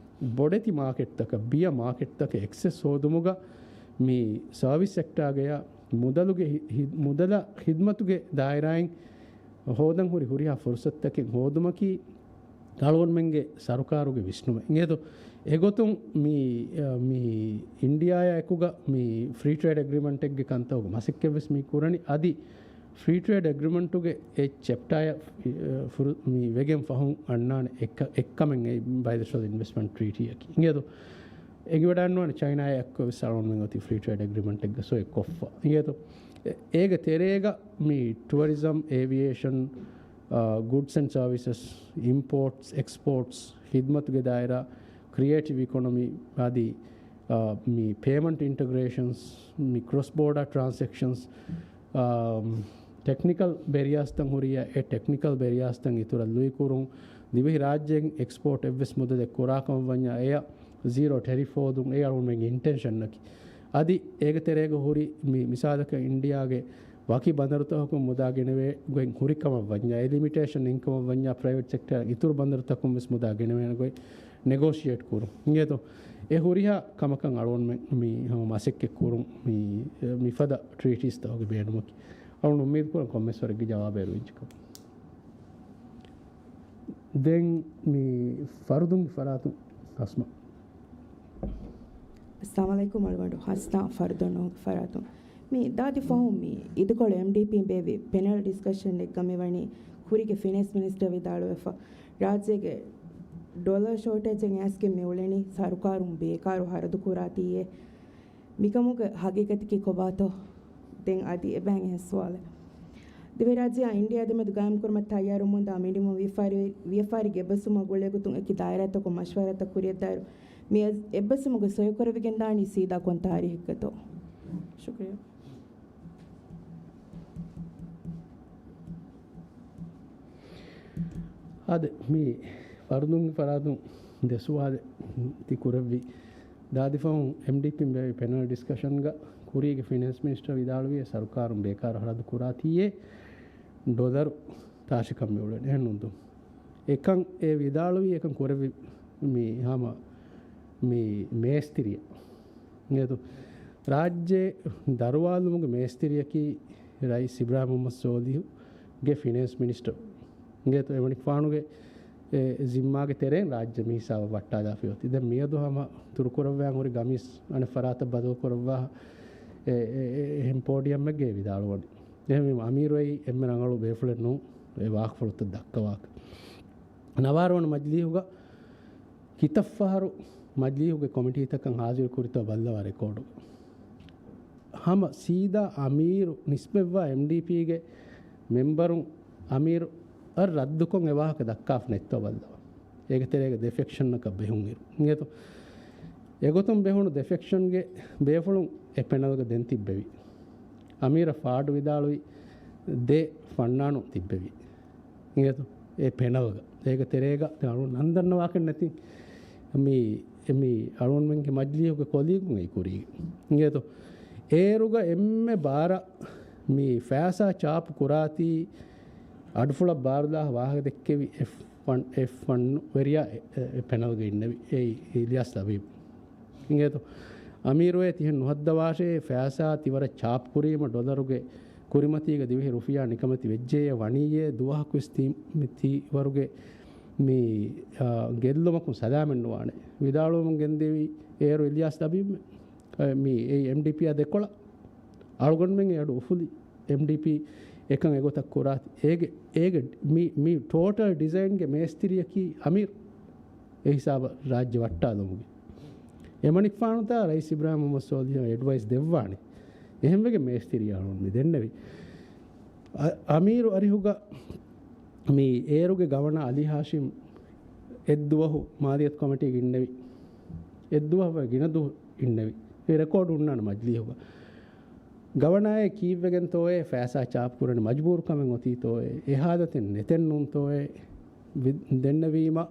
ބޮޑެތި މާކެޓްތަކަށް، ބިޔަ މާކެޓްތަކަށް އެކްސެސް ހޯދުމުގަ މި ސަރވިސް ސެކްޓާގަޔާ މުދަލުގެ ހި-، ހި-، މުދަލަށް ޚިދްމަތުގެ ދާއިރާއިން ހޯދަން ހުރި ހުރިހާ ފުރުސަތުތަކެއް ހޯދުމަކީ އަޅުގަނޑުމެންގެ ސަރުކާރުގެ ވިސްނުމެއް. އިނގޭތޯ، އެގޮތުން މި، އަ، މި އިންޑިއާއާ އެކުގަ މި ފްރީ ޓްރޭޑް އެގްރިމަންޓެއްގެ ކަންތައް މަސައްކަތްވެސް މި ކުރަނީ. އަދި ފްރީ ޓްރޭޑް އެގްރިމަންޓުގެ އެއް ޗެޕްޓާއަށް ފުރު-، މި ވެގެން ފަހުން އަންނާނެ އެއްކަ-، އެއްކަމެއް އެއީ ބައިލެޓްރަލް އިންވެސްޓްމަންޓް ޓްރީޓީއަކީ. އިނގޭތޯ، އެނގިވަޑައިންނަވާނެ ޗައިނާއާ އެއްކޮށް ވެސް އަޅުގަނޑުމެން އޮތީ ފްރީ ޓްރޭޑް އެގްރިމަންޓެއްގަ ސޮއި ކޮށްފަ. އިނގޭތޯ، އެ-، އޭގެ ތެރޭގަ މި ޓުއަރިޒަމް، އޭވިއޭޝަން، އާ، ގުޑްސް އެންޑް ސަރވިސަސް، އިމްޕޯޓްސް، އެކްސްޕޯޓްސް، ޚިދްމަތުގެ ދާއިރާ، ކްރިއޭޓިވް އިކޮނޮމީ އަދި، އާ، މި ޕޭމަންޓް އިންޓަގްރޭޝަންސް، މި ކްރޮސް ބޯޑާ ޓްރާންސެކްޝަންސް، އާ، ޓެކްނިކަލް ބެރިއާސްތައް ހުރިއްޔާ، އެ ޓެކްނިކަލް ބެރިއާސްތައް އިތުރަށް ލުއިކުރުން، ދިވެހި ރާއްޖޭން އެކްސްޕޯޓް އެއްވެސް މުދަލެއް ކުރާކަމަށް ވަންޏާ އެއަށް ޒީރޯ ޓެރިފް ހޯދުން، އެ އަޅުގަނޑުމެންގެ އިންޓެންޝަންއަކީ. އަދި އޭގެ ތެރޭގަ ހުރި މި މިސާލަކަށް އިންޑިއާގެ ވަކި ބަނދަރުތަކަކުން މުދާ ގެނެވޭ ގޮތް ހުރި ކަމަށް ވަންޏާ، އެ ލިމިޓޭޝަން އިން ކަމަށް ވަންޏާ، ޕްރައިވެޓް ސެކްޓަރ އިތުރު ބަނދަރުތަކުން ވެސް މުދާ ގެނެވޭނެ ގޮތް ނެގޯޝިއޭޓް ކުރުން. އިނގޭތޯ، އެ ހުރިހާ ކަމަކަށް އަޅުގަނޑުމެން މި ހަމަ މަސައްކަތް ކުރުން މި، މިފަދަ ޓްރީޓީސްތަކުގެ ބޭނުމަކީ. އަޅުގަނޑު އުއްމީދު ކުރަން ކޮންމެސް ވަރެއްގެ ޖަވާބެއް އިރުވިއްޖެކަމަށް. ދެން މި ފަރުދުންގެ ފަރާތުން ހަސްމަ. އައްސަލާމު ޢަލައިކުމް. އަޅުގަނޑު ހަސްނާ ފަރުދުންގެ ފަރާތުން. މި ދާދި ފަހުން މި އިދިކޮޅު އެމްޑީޕީން ބޭއްވި ޕެނަލް ޑިސްކަޝަންއެއްގަ މިވަނީ ކުރީގެ ފިނޭންސް މިނިސްޓަރ ވިދާޅުވެފަ، ރާއްޖޭގެ ޑޮލަރ ޝޯޓޭޖެއް އައިސްގެން މި އުޅެނީ ސަރުކާރުން ބޭކާރު ހަރަދު ކުރާތީއޭ. މިކަމުގެ ހަގީގަތަކީ ކޮބާތޯ؟ ދެން އަދި އެބައިން އެހެން ސުވާލެއް. ދިވެހިރާއްޖެއާ އިންޑިއާ ދެމެދު ގާއިމްކުރުމަށް ތައްޔާރުވަމުންދާ މިނިވަން ވިޔަފާރި، ވިޔަފާރި އެއްބަސްވުމާ ގުޅޭގޮތުން އެކި ދާއިރާތަކުން މަޝްވަރާތައް ކުރިއަށްދާއިރު، މި އެ-، އެއްބަސްވުމުގެ ސޮއިކުރެވިގެންދާނީ ސީދާ ކޮން ތާރީހެއްގަތޯ؟ ޝުކުރިއްޔާ. އާދެ، މި ފަރުދުންގެ ފަރާތުން ދެ ސުވާލެއް ތި ކުރެއްވި. ދާދިފަހުން އެމްޑީޕީން ބޭއްވި ޕެނަލް ޑިސްކަޝަންގަ ކުރީގެ ފިނޭންސް މިނިސްޓަރ ވިދާޅުވި ސަރުކާރުން ބޭކާރު ހަރަދު ކުރާތީއޭ ޑޮލަރު ތާށިކަން މި އުޅެނީ. އެހެންނޫންތޯ؟ އެކަން އެ ވިދާޅުވީ އެކަން ކުރެއްވި މި ހަމަ މި މޭސްތިރިއަށް. އިނގޭތޯ؟ ރާއްޖެ ދަރުވާލުމުގެ މޭސްތިރިއަކީ ރައީސް އިބްރާހިމް މުޙައްމަދު ސޯލިހުގެ ފިނޭންސް މިނިސްޓަރ. އިނގޭތޯ؟ އެމަނިކުފާނުގެ އެ ޒިންމާގެ ތެރެއިން ރާއްޖެ މި ހިސާބަށް ވައްޓާލާފައި އޮތީ. ދެން މިއަދު ހަމަ ތުރުކުރައްވާ ހުރި ގަމީސް އަނެއް ފަރާތަށް ބަދަލުކުރައްވާ އެ، އެ، އެ، އެހެން ޕޯޑިއަމެއްގައި ވިދާޅުވަނީ. އެހެންވީމަ އަމީރު އެއީ އެންމެ ރަނގަޅު ބޭފުޅެއް ނޫން އެ ވާހަކަފުޅުތައް ދައްކަވާކަށް. ނަވާރަ ވަނަ މަޖިލީހުގަ ކިތައްފަހަރު މަޖިލީހުގެ ކޮމިޓީތަކަށް ހާޒިރު ކުރިތޯ ބައްލަވާ ރެކޯޑު. ހަމަ ސީދާ އަމީރު ނިސްބަތްވާ އެމްޑީޕީގެ މެމްބަރުން އަމީރު އަށް ރައްދުކޮށް އެ ވާހަކަ ދައްކާފަ ނެތްތޯ ބައްލަވާ. އޭގެ ތެރޭގަ ދެ ފެކްޝަންއަކަށް ބެހުން އިރު. އިނގޭތޯ؟ އެގޮތުން ބެހުނު ދެ ފެކްޝަންގެ ބޭފުޅުން އެ ޕެނަލްގަ ދެން ތިއްބެވި. އަމީރަށް ފާޑު ވިދާޅުވި ދެ ފަންނާނު ތިއްބެވި. އިނގޭތޯ؟ އެ ޕެނަލްގަ. އޭގެ ތެރޭގަ ދެ އަޅު ނަންދަންނަ ވާކެއް ނެތި. މި، މި އަޅުންމެންގެ މަޖިލީހުގެ ކޮލީގުން އެއީ ކުރީ. އިނގޭތޯ؟ އޭރުގަ އެންމެ ބާރަށް މި ފައިސާ ޗާޕު ކުރާތީ އަޑުފުޅަށް ބާރުލާ ވާހަކަ ދެއްކެވި އެފް ވަން، އެފް ވަން ވެރިޔާ އެ، އެ، އެ ޕެނަލްގަ އިންނެވި. އެއީ އިލްޔާސް ލަބީބް. އިނގޭތޯ؟ އަމީރުއޭ ތިހެން ނުހައްދަވާށޭ، ފައިސާ ތިވަރަށް ޗާޕް ކުރީމަ ޑޮލަރުގެ ކުރިމަތީގަ ދިވެހި ރުފިޔާ ނިކަމެތި ވެއްޖެޔޭ ވަނީއޭ ދުވަހަކުވެސް ތީ، މި ތީވަރުގެ މި، އާ، ގެއްލުމަކުން ސަލާމަތް ނުވާނެ. ވިދާޅުވަމުން ގެންދެވި އޭރު އިލްޔާސް ލަބީބް، އަ، މި އެ އެމްޑީޕީއާ ދެކޮޅަށް އަޅުގަނޑުމެން އެ އަޑު އުފުލި އެމްޑީޕީ އެކަން އެގޮތަށް ކުރާތި. އޭގެ، އޭގެ މި، މި ޓޯޓަލް ޑިޒައިންގެ މޭސްތިރިއަކީ އަމީރު. އެ ހިސާބަށް ރާއްޖެ ވައްޓާލުމުގެ އެމަނިކުފާނުތާ ރައީސް އިބްރާހިމް މުޙައްމަދު ސޯލިހަށް އެޑްވައިސް ދެއްވާނެ. އެހެންވެގެން މޭސްތިރީ އަޅުން މި ދެންނެވި. އަ-، އަމީރު އަރިހުގަ މި އޭރުގެ ގަވަނާ އަލީ ހާޝިމް އެއްދުވަހު މާލިޔަތު ކޮމިޓީގަ އިންނެވި. އެއްދުވަހު ގިނަ ދުވަހު އިންނެވި. އެ ރެކޯޑް ހުންނާނެ މަޖިލީހުގަ. ގަވަނާއޭ ކީއްވެގެންތޯއޭ ފައިސާ ޗާޕް ކުރަން މަޖުބޫރުކަމެއް އޮތީތޯއޭ، އެ ހާލަތެއް ނެތެއްނޫންތޯއޭ، ވި-، ދެންނެވީމަ،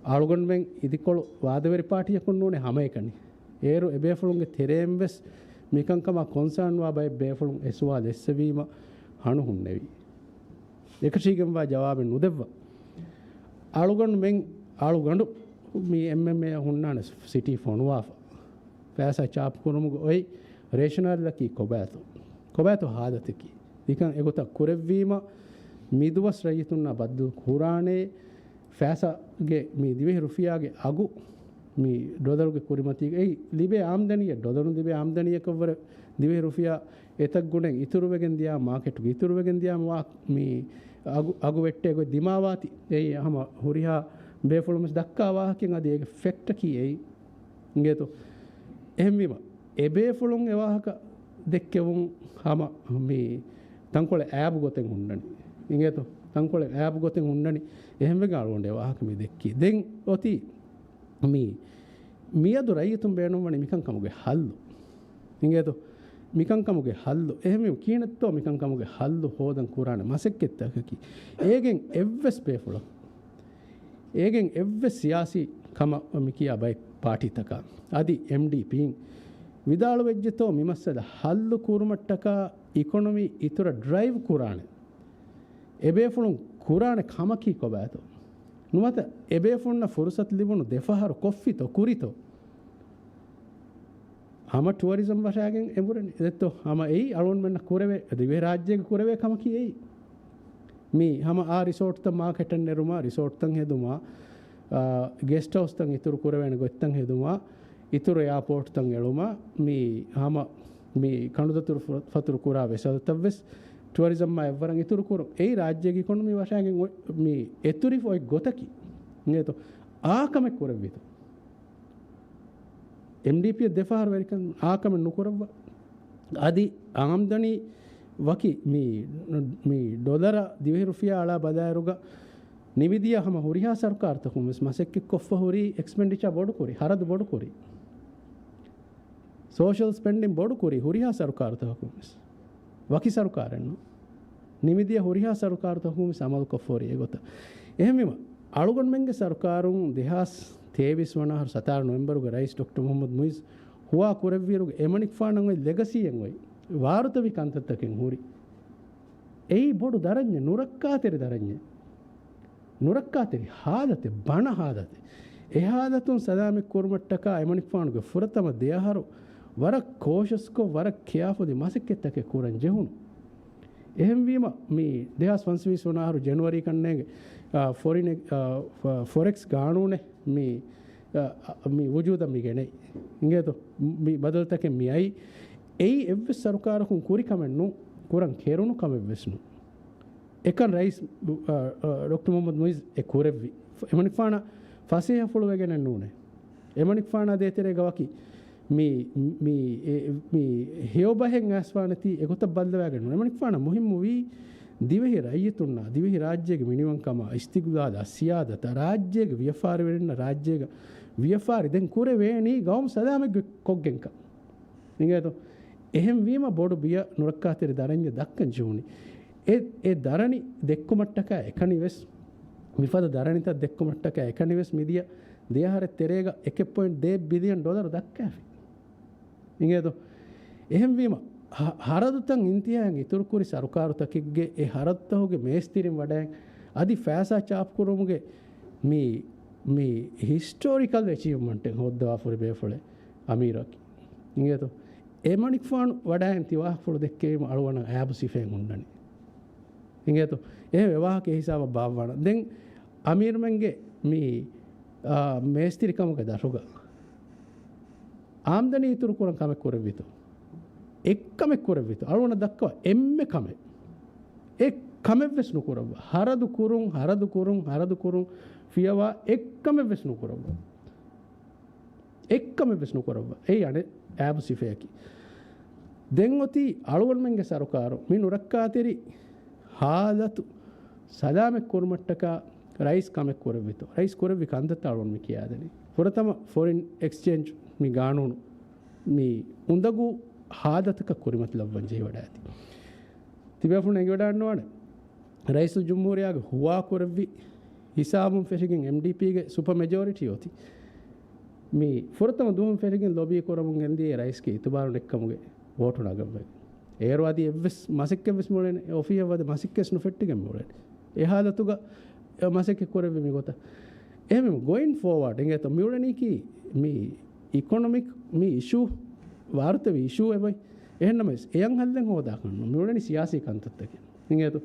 އަޅުގަނޑުމެން އިދިކޮޅު ވާދަވެރި ޕާޓީއަކުން ނޫނޭ ހަމައެކަނި. އޭރު އެބޭފުޅުންގެ ތެރޭން ވެސް މިކަންކަމާ ކޮންސާން ވާ ބައެއް ބޭފުޅުން އެ ސުވާލު އެއްސެވީމަ ހަނު ހުންނެވި. އެކަށީގެންވާ ޖަވާބެއް ނުދެއްވާ. އަޅުގަނޑުމެން، އަޅުގަނޑު މި އެމްއެމްއޭއަށް ހުންނާނެ ސިޓީ ފޮނުވާފަ. ފައިސާ ޗާޕް ކުރުމުގެ އޮތް ރޭޝަނަލްއަކީ ކޮބާތޯ؟ ކޮބާތޯ ހާލަތަކީ؟ ތިކަން އެގޮތަށް ކުރެއްވީމަ، މިދުވަސް ރައްޔިތުންނާ ބައްދަލު ކުރާނޭ، ފައިސާގެ މި ދިވެހި ރުފިޔާގެ އަގު މި ޑޮލަރުގެ ކުރިމަތީގައި ލިބޭ އާމްދަނީއެއް، ޑޮލަރުން ލިބޭ އާމްދަނީއަކަށްވުރެ ދިވެހި ރުފިޔާ އެތައް ގުނައިން އިތުރުވެގެން ދިޔާ، މާކެޓުގެ އިތުރުވެގެން ދިޔާ މި އަގު، އަގު ވެއްޓޭ ގޮތް ދިމާވާތީ. އެއީ ހަމަ ހުރިހާ ބޭފުޅުން ވެސް ދައްކާ ވާހަކައެއް. އަދި އޭގެ ފެކްޓަކީ އެއީ. އިނގޭތޯ؟ އެހެންވީމަ، އެބޭފުޅުން އެ ވާހަކަ ދެއްކެވުން ހަމަ މި ތަންކޮޅެއް އައިބު ގޮތެއް ހުންނަނީ. އިނގޭތޯ؟ ތަންކޮޅެއް އައިބު ގޮތެއް ހުންނަނީ. އެހެންވެގެން އަޅުގަނޑު ވާހަކަ މި ދެއްކީ. ދެން އޮތީ މި، މިއަދު ރައްޔިތުން ބޭނުންވަނީ މިކަންކަމުގެ ހައްލު. އިނގޭތޯ؟ މިކަންކަމުގެ ހައްލު. އެހެންވީމަ ކިހިނެއްތޯ މިކަންކަމުގެ ހައްލު ހޯދަން ކުރާނެ މަސައްކަތްތަކަކީ؟ އޭގެން އެއްވެސް ބޭފުޅަކު، އޭގެން އެއްވެސް ސިޔާސީ ކަމަށް މި ކިޔާ ބައެއް ޕާޓީތަކާ އަދި އެމްޑީޕީން ވިދާޅުވެއްޖެތޯ މި މައްސަލަ ހައްލު ކުރުމަށްޓަކާ އިކޮނޮމީ އިތުރަށް ޑްރައިވް ކުރާނެ އެބޭފުޅުން ކުރާނެ ކަމަކީ ކޮބާތޯ؟ ނުވަތަ އެބޭފުޅުންނަށް ފުރުސަތު ލިބުނު ދެފަހަރު ކޮށްފިތޯ ކުރިތޯ؟ ހަމަ ޓުއަރިޒަމް ވަށާގެން އެނބުރެނީ. ދެއްތޯ؟ ހަމަ އެއީ އަޅުގަނޑުމެންނަށް ކުރެވޭ، ދިވެހި ރާއްޖޭގެ ކުރެވޭ ކަމަކީ އެއީ. މި ހަމަ އާ ރިސޯޓްތައް މާކެޓަށް ނެރުމާ، ރިސޯޓްތައް ހެދުމާ، އާ، ގެސްޓް ހައުސްތައް އިތުރު ކުރެވޭނެ ގޮތްތައް ހެދުމާ، އިތުރު އެއާޕޯޓްތައް އެޅުމާ، މި ހަމަ މި ކަނޑުދަތުރު ފަ-، ފަތުރު ކުރާ ވެސަލުތައް ވެސް ޓުއަރިޒަމްއާ އެއްވަރަށް އިތުރު ކުރުން. އެއީ ރާއްޖޭގެ އިކޮނޮމީ ވަށާގެން އޮތް، މި އެތުރިފަ އޮތް ގޮތަކީ. އިނގޭތޯ؟ އާ ކަމެއް ކުރެއްވީތޯ؟ އެމްޑީޕީއަށް ދެފަހަރު ވެރިކަން އާ ކަމެއް ނުކުރައްވާ. އަދި އާމްދަނީ ވަކި މި، މި ޑޮލަރ ދިވެހި ރުފިޔާ އަޅާ ބަލާއިރުގަ ނިމިދިޔަ ހަމަ ހުރިހާ ސަރުކާރުތަކުން ވެސް މަސައްކަތްކޮށްފަ ހުރީ އެކްސްޕެންޑިޗާ ބޮޑުކުރި، ހަރަދު ބޮޑުކުރި. ސޯޝަލް ސްޕެންޑިން ބޮޑުކުރި ހުރިހާ ސަރުކާރުތަކަކުން ވެސް. ވަކި ސަރުކާރެއް ނޫން. ނިމިދިޔަ ހުރިހާ ސަރުކާރުތަކުން ވެސް އަމަލުކޮށްފަ ހުރި އެގޮތަށް. އެހެންވީމަ، އަޅުގަނޑުމެންގެ ސަރުކާރުން ދެހާސް ތޭވީސް ވަނަ އަހަރު ސަތާރަ ނޮވެމްބަރުގެ ރައީސް ޑޮކްޓަރ މުޙައްމަދު މުޢިއްޒު ހުވާ ކުރެއްވިއިރުގެ އެމަނިކުފާނަށް އޮތް ލެގަސީއެއް އޮތް. ވާރުތަވި ކަންތައްތަކެއް ހުރި. އެއީ ބޮޑު ދަރަންޏެއް، ނުރައްކާތެރި ދަރަންޏެއް. ނުރައްކާތެރި ހާލަތެއް، ބަނަ ހާލަތެއް. އެ ހާލަތުން ސަލާމަތް ކުރުމަށްޓަކާ އެމަނިކުފާނުގެ ފުރަތަމަ ދެ އަހަރު ވަރަށް ކޯޝަސްކޮށް، ވަރަށް ކެއާފުލް މަސައްކަތްތަކެއް ކުރަން ޖެހުނު. އެހެންވީމަ، މި ދެހާސް ފަންސަވީސް ވަނަ އަހަރު ޖެނުއަރީ ކަންނޭނގެ، އާ، ފޮރިން އެ-، އާ، ފ-، ފޮރެކްސް ގާނޫނެއް މި، އާ، މި ވުޖޫދަށް މި ގެނައީ. އިނގޭތޯ؟ މި ބަދަލުތަކެއް މި އައީ. އެއީ އެއްވެސް ސަރުކާރަކުން ކުރި ކަމެއް ނޫން، ކުރަން ކެރުނު ކަމެއް ވެސް ނޫން. އެކަން ރައީސް، އަ، އަ، ޑޮކްޓަރ މުޙައްމަދު މުޢިއްޒު އެ ކުރެއްވި. އެމަނިކުފާނަށް ފަސޭހަފުޅުވެގެނެއް ނޫނޭ. އެމަނިކުފާނާ ދޭތެރޭގަ ވަކި މި، މި، އެ، މި ހެޔޮބަހެއް އައިސްފާނެތީ އެގޮތަށް ބައްލަވާގެން ނޫން. އެމަނިކުފާނަށް މުހިއްމުވީ ދިވެހި ރައްޔިތުންނާ، ދިވެހި ރާއްޖޭގެ މިނިވަންކަމާ، އިސްތިގްލާލާ، ސިޔާދަތާ، ރާއްޖޭގެ ވިޔަފާރިވެރިންނަށް ރާއްޖޭގަ ވިޔަފާރި ދެން ކުރެވޭނީ ގައުމު ސަލާމަތް ކޮށްގެންކަން. އިނގޭތޯ؟ އެހެންވީމަ ބޮޑު ބިޔަ ނުރައްކާތެރި ދަރަންޏެއް ދައްކަން ޖެހުނީ. އެ، އެ ދަރަނި ދެއްކުމަށްޓަކާ އެކަނި ވެސް، މިފަދަ ދަރަނިތައް ދެއްކުމަށްޓަކާ އެކަނި ވެސް މިދިޔަ ދެއަހަރެއް ތެރޭގަ އެކެއް ޕޮއިންޓް ދޭއް ބިލިއަން ޑޮލަރު ދައްކާފި. އިނގޭތޯ؟ އެހެންވީމަ، ހަ-، ހަރަދުތައް އިންތިހާއަށް އިތުރުކުރި ސަރުކާރުތަކެއްގެ އެ ހަރަދުތަކުގެ މޭސްތިރިން ވަޑައިން އަދި ފައިސާ ޗާޕުކުރުމުގެ މި، މި ހިސްޓޯރިކަލް އެޗީވްމަންޓެއް ހޯއްދަވާފަ ހުރި ބޭފުޅެއް އަމީރަކީ. އިނގޭތޯ؟ އެމަނިކުފާނު ވަޑައިން ތި ވާހަކަފުޅު ދެއްކެވީމަ އަޅުގަނޑަށް އައިބު ސިފައެއް ހުންނަނީ. އިނގޭތޯ؟ އެހެން ވާހަކަ އެ ހިސާބަށް ބާއްވާނަން. ދެން އަމީރުމެންގެ މި، އާ، މޭސްތިރިކަމުގެ ދަށުގަ އާމްދަނީ އިތުރު ކުރަން ކަމެއް ކުރެއްވިތޯ؟ އެއްކަމެއް ކުރެއްވިތޯ؟ އަޅުގަނޑަށް ދައްކަވާ އެންމެ ކަމެއް. އެއް ކަމެއް ވެސް ނުކުރައްވާ. ހަރަދު ކުރުން، ހަރަދު ކުރުން، ހަރަދު ކުރުން ފިޔަވާ އެއްކަމެއް ވެސް ނުކުރައްވާ. އެއްކަމެއް ވެސް ނުކުރައްވާ. އެއީ އަނެއް އައިބު ސިފަޔަކީ. ދެން އޮތީ އަޅުގަނޑުމެންގެ ސަރުކާރު މި ނުރައްކާތެރި ހާލަތު ސަލާމަތް ކުރުމަށްޓަކާ ރައީސް ކަމެއް ކުރެއްވިތޯ؟ ރައީސް ކުރެއްވި ކަންތައްތައް އަޅުގަނޑު މި ކިޔާދެނީ. ފުރަތަމަ ފޮރިން އެކްސްޗޭންޖް މި ގާނޫނު މި އުނދަގޫ ހާލަތަކަށް ކުރިމަތިލައްވަން ޖެހިވަޑައިގަތީ. ތިބޭފުޅުން އެނގިވަޑައިގަންނަވާނެ. ރައީސުލްޖުމްހޫރިއްޔާގެ ހުވާކުރެއްވި ހިސާބުން ފެށިގެން އެމްޑީޕީގެ ސުޕަ މެޖޯރިޓީ އޮތީ. މި ފުރަތަމަ ދުވަހުން ފެށިގެން ލޮބީ ކުރަމުން ގެންދިޔަ ރައީސްގެ އިތުބާރު ނެއްކަމުގެ ވޯޓު ނަގައްވައި. އޭރު އަދި އެއްވެސް މަސައްކަތްވެސް މިއުޅެނީ، އޮފީހަށް ވަދެ މަސައްކަތްވެސް ނުފެއްޓިގެން މިއުޅެނީ. އެ ހާލަތުގަ މަސައްކަތް ކުރެއްވި މިގޮތަށް. އެހެންވީމަ ގޮއިން ފޯވާޑް އިނގޭތޯ މިއުޅެނީކީ މި އިކޮނޮމިކް މި އިޝޫ، ވާރުތަވި އިޝޫ އެބައި. އެހެންނަމަވެސް އެޔަށް ހައްލެއް ހޯދާކަށް ނޫން. މިއުޅެނީ ސިޔާސީ ކަންތައްތަކެއް. އިނގޭތޯ؟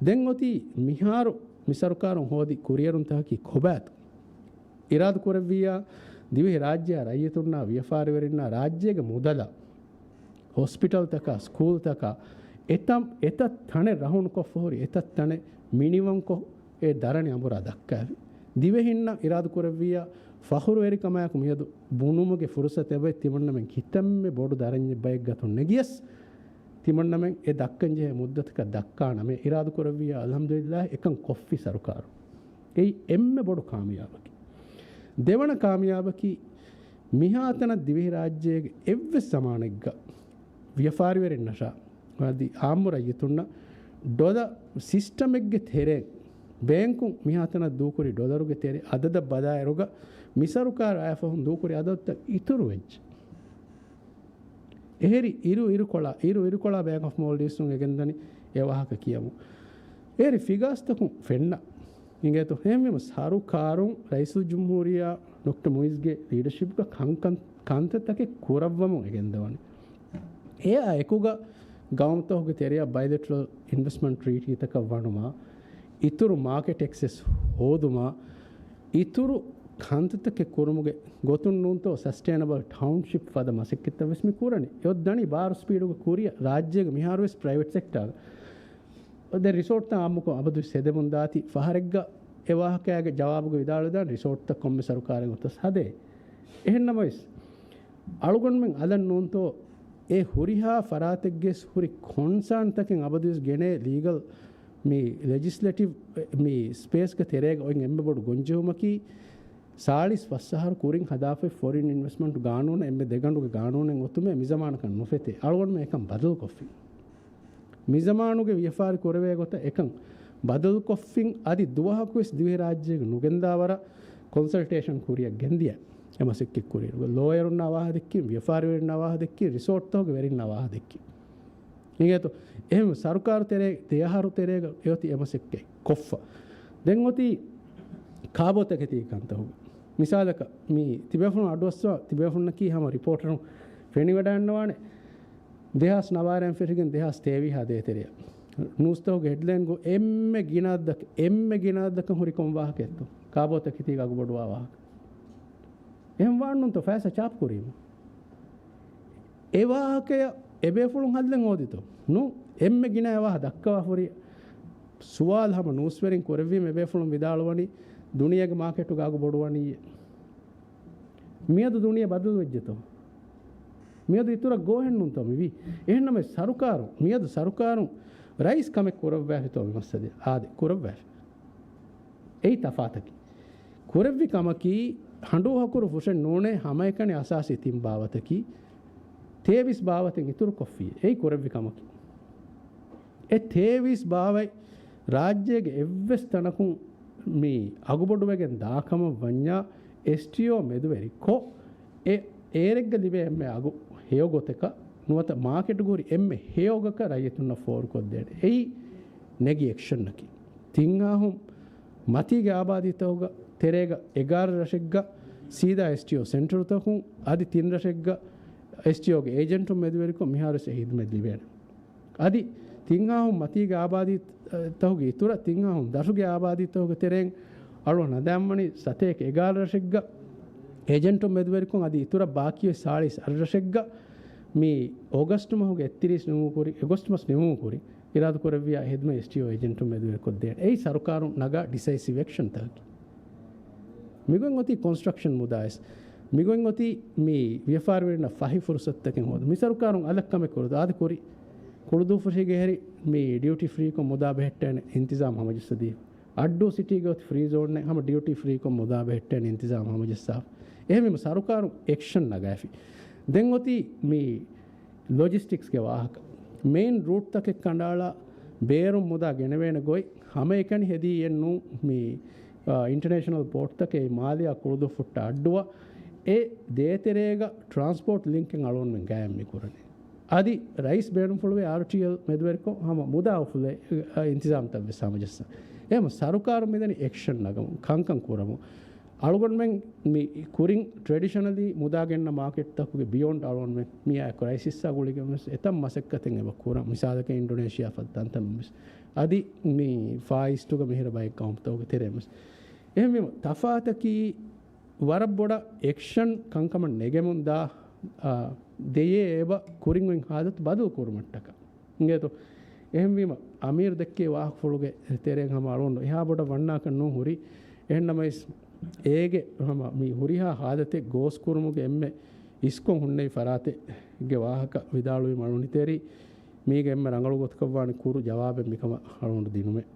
ދެން އޮތީ މިހާރު މި ސަރުކާރުން ހޯދި ކުރިއެރުންތަކަކީ ކޮބާތޯ؟ އިރާދަ ކުރެއްވިއްޔާ، ދިވެހި ރާއްޖެއާ ރައްޔިތުންނާ ވިޔަފާރިވެރިންނާ ރާއްޖޭގެ މުދަލަށް، ހޮސްޕިޓަލްތަކާ، ސްކޫލްތަކާ، އެތަން، އެތައް ތަނެއް ރަހުނުކޮށްފަ ހުރި، އެތައް ތަނެއް މިނިވަންކޮށް، އެ ދަރަނި އަނބުރާ ދައްކާފި. ދިވެހިންނަށް އިރާދަ ކުރެއްވިއްޔާ، ފަޚުރުވެރިކަމާއެކު މިއަދު ބުނުމުގެ ފުރުސަތެއް އޮތް، ތިމަންނަމެން ކިތަންމެ ބޮޑު ދަރަންޏެއް ބައެއް ގަތުން ނެގިޔަސް، ތިމަންނަމެން އެ ދައްކަން ޖެހޭ މުއްދަތަކަށް ދައްކާނަމޭ. އިރާދަ ކުރެއްވިއްޔާ، އަލްޙަމްދުލިއްލާހް، އެކަން ކޮށްފި ސަރުކާރު. އެއީ އެންމެ ބޮޑު ކާމިޔާބަކީ. ދެވަނަ ކާމިޔާބަކީ، މިހާތަނަށް ދިވެހިރާއްޖޭގެ އެއްވެސް ޒަމާނެއްގަ ވިޔަފާރިވެރިންނަށާ އަދި އާއްމު ރައްޔިތުންނަށް ޑޮލަރ ސިސްޓަމެއްގެ ތެރޭ، ބޭންކުން މިހާތަނަށް ދޫކުރި ޑޮލަރުގެ ތެރެ އަދަދަށް ބަލާއިރުގަ، މި ސަރުކާރު އައިފަހުން ދޫކުރި އަދަދުތައް އިތުރުވެއްޖެ. އެހެރި އިރު އިރުކޮޅާ، އިރު އިރުކޮޅާ ބޭންކް އޮފް މޯލްޑިވްސުން އެގެންދަނީ އެ ވާހަކަ ކިޔަމު. އެހެރި ފިގާސްތަކުން ފެންނަ އިނގޭތޯ. އެހެންވީމަ ސަރުކާރުން ރައީސުލްޖުމްހޫރިއްޔާ ޑޮކްޓަރ މުއިޒްގެ ލީޑަޝިޕްގަ ކަންކަން، ކަންތައްތަކެއް ކުރައްވަމުން އެގެންދަވަނީ. އެއާ އެކުގަ ގައުމުތަކުގެ ތެރެއަށް ބައިލެޓްރަލް އިންވެސްޓްމަންޓް ޓްރީޓީތަކަށް ވަނުމާ، އިތުރު މާކެޓް އެކްސެސް ހޯދުމާ، އިތުރު ކަންތައްތަކެއް ކުރުމުގެ ގޮތުން ނޫންތޯ ސަސްޓެއިނަބަލް ޓައުންޝިޕް ފަދަ މަސައްކަތްތައް ވެސް މި ކުރަނީ. އެ އޮތް ދަނީ ބާރު ސްޕީޑުގަ ކުރިއަށް ރާއްޖޭގެ މިހާރު ވެސް ޕްރައިވެޓް ސެކްޓާގަ. ދެން ރިސޯޓްތައް އާއްމުކޮށް އަބަދުވެސް ހެދެމުން ދާތީ ފަހަރެއްގަ އެ ވާހަކައިގެ ޖަވާބުގަ ވިދާޅުވެދާނެ ރިސޯޓްތައް ކޮންމެ ސަރުކާރެއް އޮތަސް ހަދޭ. އެހެންނަމަވެސް، އަޅުގަނޑުމެން އަލަށް ނޫންތޯ އެ ހުރިހާ ފަރާތެއްގެ ހުރި ކޮންސާންތަކެއް އަބަދުވެސް ގެނޭ ލީގަލް މި ލެޖިސްލޭޓިވް މި ސްޕޭސްގެ ތެރޭގަ އޮތް އެންމެ ބޮޑު ގޮންޖެހުމަކީ، ސާޅީސް ފަސް އަހަރު ކުރިން ހަދާފައި ފޮރިން އިންވެސްޓްމަންޓް ގާނޫނަށް އެންމެ ދެގަނޑުގެ ގާނޫނެއް އޮތުމޭ މިޒަމާނަކަށް ނުފެތޭ. އަޅުގަނޑުމެން އެކަން ބަދަލުކޮށްފިން. މިޒަމާނުގެ ވިޔަފާރި ކުރެވޭ ގޮތަށް އެކަން ބަދަލުކޮށްފިން. އަދި ދުވަހަކުވެސް ދިވެހިރާއްޖޭގެ ނުގެންދާ ވަރަށް ކޮންސަލްޓޭޝަން ކުރިއަށް ގެންދިޔަ އެ މަސައްކަތް ކުރިއިރު، ލޯޔަރުންނާ ވާހަ ދެއްކިން، ވިޔަފާރިވެރިންނާ ވާހަ ދެއްކިން، ރިސޯޓްތަކުގެ ވެރިންނާ ވާހަ ދެއްކިން. އިނގޭތޯ، އެހެން ސަރުކާރު ތެރޭ، ދެ އަހަރު ތެރޭގަ އެއޮތީ އެ މަސައްކަތް ކޮށްފަ. ދެން އޮތީ ކާބޯތަކެތީ ކަންތަކުގަ. މިސާލަކަށް، މި ތިބޭފުޅުން އަޑުއައްސަވާ، ތިބޭފުޅުންނަކީ ހަމަ ރިޕޯޓަރުން ފެނިވަޑައިގަންނަވާނެ. ދެހާސް ނަވާރައިން ފެށިގެން ދެހާސް ތޭވީހާ ދޭތެރެއަށް ނޫސްތަކުގެ ހެޑްލައިންގަ އެންމެ ގިނަ އަދަދަކަށް، އެންމެ ގިނަ އަދަދަކަށް ހުރި ކޮން ވާހަކައެއްތޯ؟ ކާބޯތަކެތީގަ އަގުބޮޑުވާ ވާހަކަ. އެހެން ވާންނުންތޯ ފައިސާ ޗާޕް ކުރީމަ. އެ ވާހަކަޔަށް އެބޭފުޅުން ހައްލެއް ހޯދިތޯ؟ ނޫން. އެންމެ ގިނަ އެ ވާހަ ދައްކަވާ ހުރި ސުވާލު ހަމަ ނޫސްވެރިން ކުރެއްވީމަ އެބޭފުޅުން ވިދާޅުވަނީ ދުނިޔޭގެ މާކެޓުގަ އަގު ބޮޑުވަނީ. މިއަދު ދުނިޔެ ބަދަލުވެއްޖެތޯ؟ މިއަދު އިތުރަށް ގޯހެއްނޫންތޯ މިވީ؟ އެހެންނަމަވެސް ސަރުކާރު، މިއަދު ސަރުކާރުން ރައީސް ކަމެއް ކުރައްވާފިތޯ މި މައްސަލަ؟ އާދެ، ކުރައްވާފި. އެއީ ތަފާތަކީ. ކުރެއްވި ކަމަކީ ހަނޑޫ ހަކުރު ފުށެއް ނޫނޭ، ހަމައެކަނި އަސާސީ ތިން ބާވަތަކީ ތޭވީސް ބާވަތެއް އިތުރުކޮށްފި. އެއީ ކުރެއްވި ކަމަކީ. އެ ތޭވީސް ބާވަތް ރާއްޖޭގެ އެއްވެސް ތަނަކުން މި އަގުބޮޑުވެގެން ދާކަމަށް ވަންޏާ، އެސްޓީއޯ މެދުވެރި ކޮށް، އެ އޭރެއްގަ ލިބޭ އެންމެ އަގު ހެޔޮ ގޮތަކަށް ނުވަތަ މާކެޓުގަ ހުރި އެންމެ ހެޔޮ އަގަކަށް ރައްޔިތުންނަށް ފޯރުކޮށްދޭނެ. އެއީ ނެގި އެކްޝަންއަކީ. ތިންއަހުން މަތީގެ އާބާދީތަކުގެ ތެރޭގަ އެގާރަ ރަށެއްގަ ސީދާ އެސްޓީއޯ ސެންޓަރުތަކުން އަދި ތިން ރަށެއްގަ އެސްޓީއޯގެ އޭޖެންޓުން މެދުވެރިކޮށް މިހާރުވެސް އެ ހިދުމަތް ލިބޭނެ. އަދި ތިންއަހުން މަތީގެ އާބާދީތަކުގެ އިތުރަށް ތިންއަހުން ދަށުގެ އާބާދީތަކުގެ ތެރެއިން އަޅުގަނޑު ހަނދާންވަނީ ސަތޭކަ އެގާރަ ރަށެއްގަ އޭޖެންޓުން މެދުވެރިކޮށް އަދި އިތުރަށް ބާކީވެ ސާޅީސް އަށް ރަށެއްގަ މި އޮގަސްޓު މަހުގެ އެއްތިރީސް ނިމުމުގެ ކުރިން، އޮގަސްޓު މަސް ނިމުމުގެ ކުރިން އިރާދަކުރެއްވިޔާ ހިދުމަތް އެސްޓީއޯ އޭޖެންޓުން މެދުވެރިކޮށްދޭނެ. އެއީ ސަރުކާރުން ނަގާ ޑިސައިސިވް އެކްޝަންތަކަކީ. މިގޮތް އޮތީ ކޮންސްޓްރަކްޝަން މުދާވެސް. މިގޮތް އޮތީ މި ވިޔަފާރިވެރިންނަށް ފަހި ފުރުސަތުތަކެއް ހޯދުން. މި ސަރުކާރުން އަލަށް ކަމެއް ކުރި، އާދެ ކުރި. ކުޅުދޫފުށީގެ ހެރި މި ޑިއުޓީ ފްރީކޮށް މުދާ ބެހެއްޓޭނެ އިންތިޒާމް ހަމަޖައްސަދީފަ. އައްޑޫ ސިޓީގެ އޮތް ފްރީ ޒޯންއެއް ހަމަ ޑިއުޓީ ފްރީކޮށް މުދާ ބެހެއްޓޭނެ އިންތިޒާމް ހަމަޖައްސާފަ. އެހެންވީމަ ސަރުކާރުން އެކްޝަން ނަގާފި. ދެން އޮތީ މި ލޮޖިސްޓިކްސްގެ ވާހަކަ. މެއިން ރޫޓްތަކެއް ކަނޑައަޅާ ބޭރުން މުދާ ގެނެވޭނެ ގޮތް ހަމައެކަނި ހެދީއެއްނޫ މި، އާ، އިންޓަރނޭޝަނަލް ޕޯޓްތަކެއް މާލެއާ ކުޅުދުއްފުއްޓާ އައްޑުއަށް އެ ދޭތެރޭގަ ޓްރާންސްޕޯޓް ލިންކެއް އަޅުގަނޑުމެން ގާއިމް މި ކުރަނީ. އަދި ރައީސް ބޭނުންފުޅުވޭ އާރްޓީއެލް މެދުވެރިކޮށް ހަމަ މުދާ އުފުލޭ، އާ، އިންތިޒާމްތައް ވެސް ހަމަޖައްސަން. އެހެން ސަރުކާރު މިދަނީ އެކްޝަން ނަގަމުން، ކަންކަން ކުރަމުން. އަޅުގަނޑުމެން މި ކުރިން ޓްރެޑިޝަނަލީ މުދާ ގެންނަ މާކެޓްތަކުގެ ބިޔޮންޑް އަޅުގަނޑުމެން މިއާ ކްރައިސިސްއާ ގުޅިގެން ވެސް އެތައް މަސައްކަތެއް އެބަ ކުރަން. މިސާލަކަށް އިންޑޮނޭޝިއާ ފަދަ ތަންތަނުން ވެސް އަދި މި ފާއިސްޓުގަ މިހިރަ ބައެއް ޤައުމުތަކުގެ ތެރެއިން ވެސް. އެހެންވީމަ ތަފާތަކީ ވަރަށް ބޮޑަށް އެކްޝަން ކަންކަމަށް ނެގެމުން ދާ، އާ، ދެޔޭ އެބަ ކުރިން އޮތް ހާލަތު ބަދަލު ކުރުމަށްޓަކާ. އިނގޭތޯ؟ އެހެންވީމަ، އަމީރު ދެއްކޭ ވާހަކަފުޅުގެ ތެރެއިން ހަމަ އަޅުގަނޑު އެހާ ބޮޑަށް ވަންނާކަށް ނޫން ހުރީ. އެހެންނަމަވެސް، އޭގެ ހަމަ މި ހުރިހާ ހާލަތެއް ގޯސް ކުރުމުގެ އެންމެ އިސްކޮށް ހުންނެވި ފަރާތެއްގެ ވާހަކަ ވިދާޅުވީމަ އަޅުގަނޑު ތެރީ، މީގެ އެންމެ ރަނގަޅު ގޮތަކަށް ވާނެ ކުރު ޖަވާބެއް މިކަމަށް އަޅުގަނޑު ދިނުމެއް.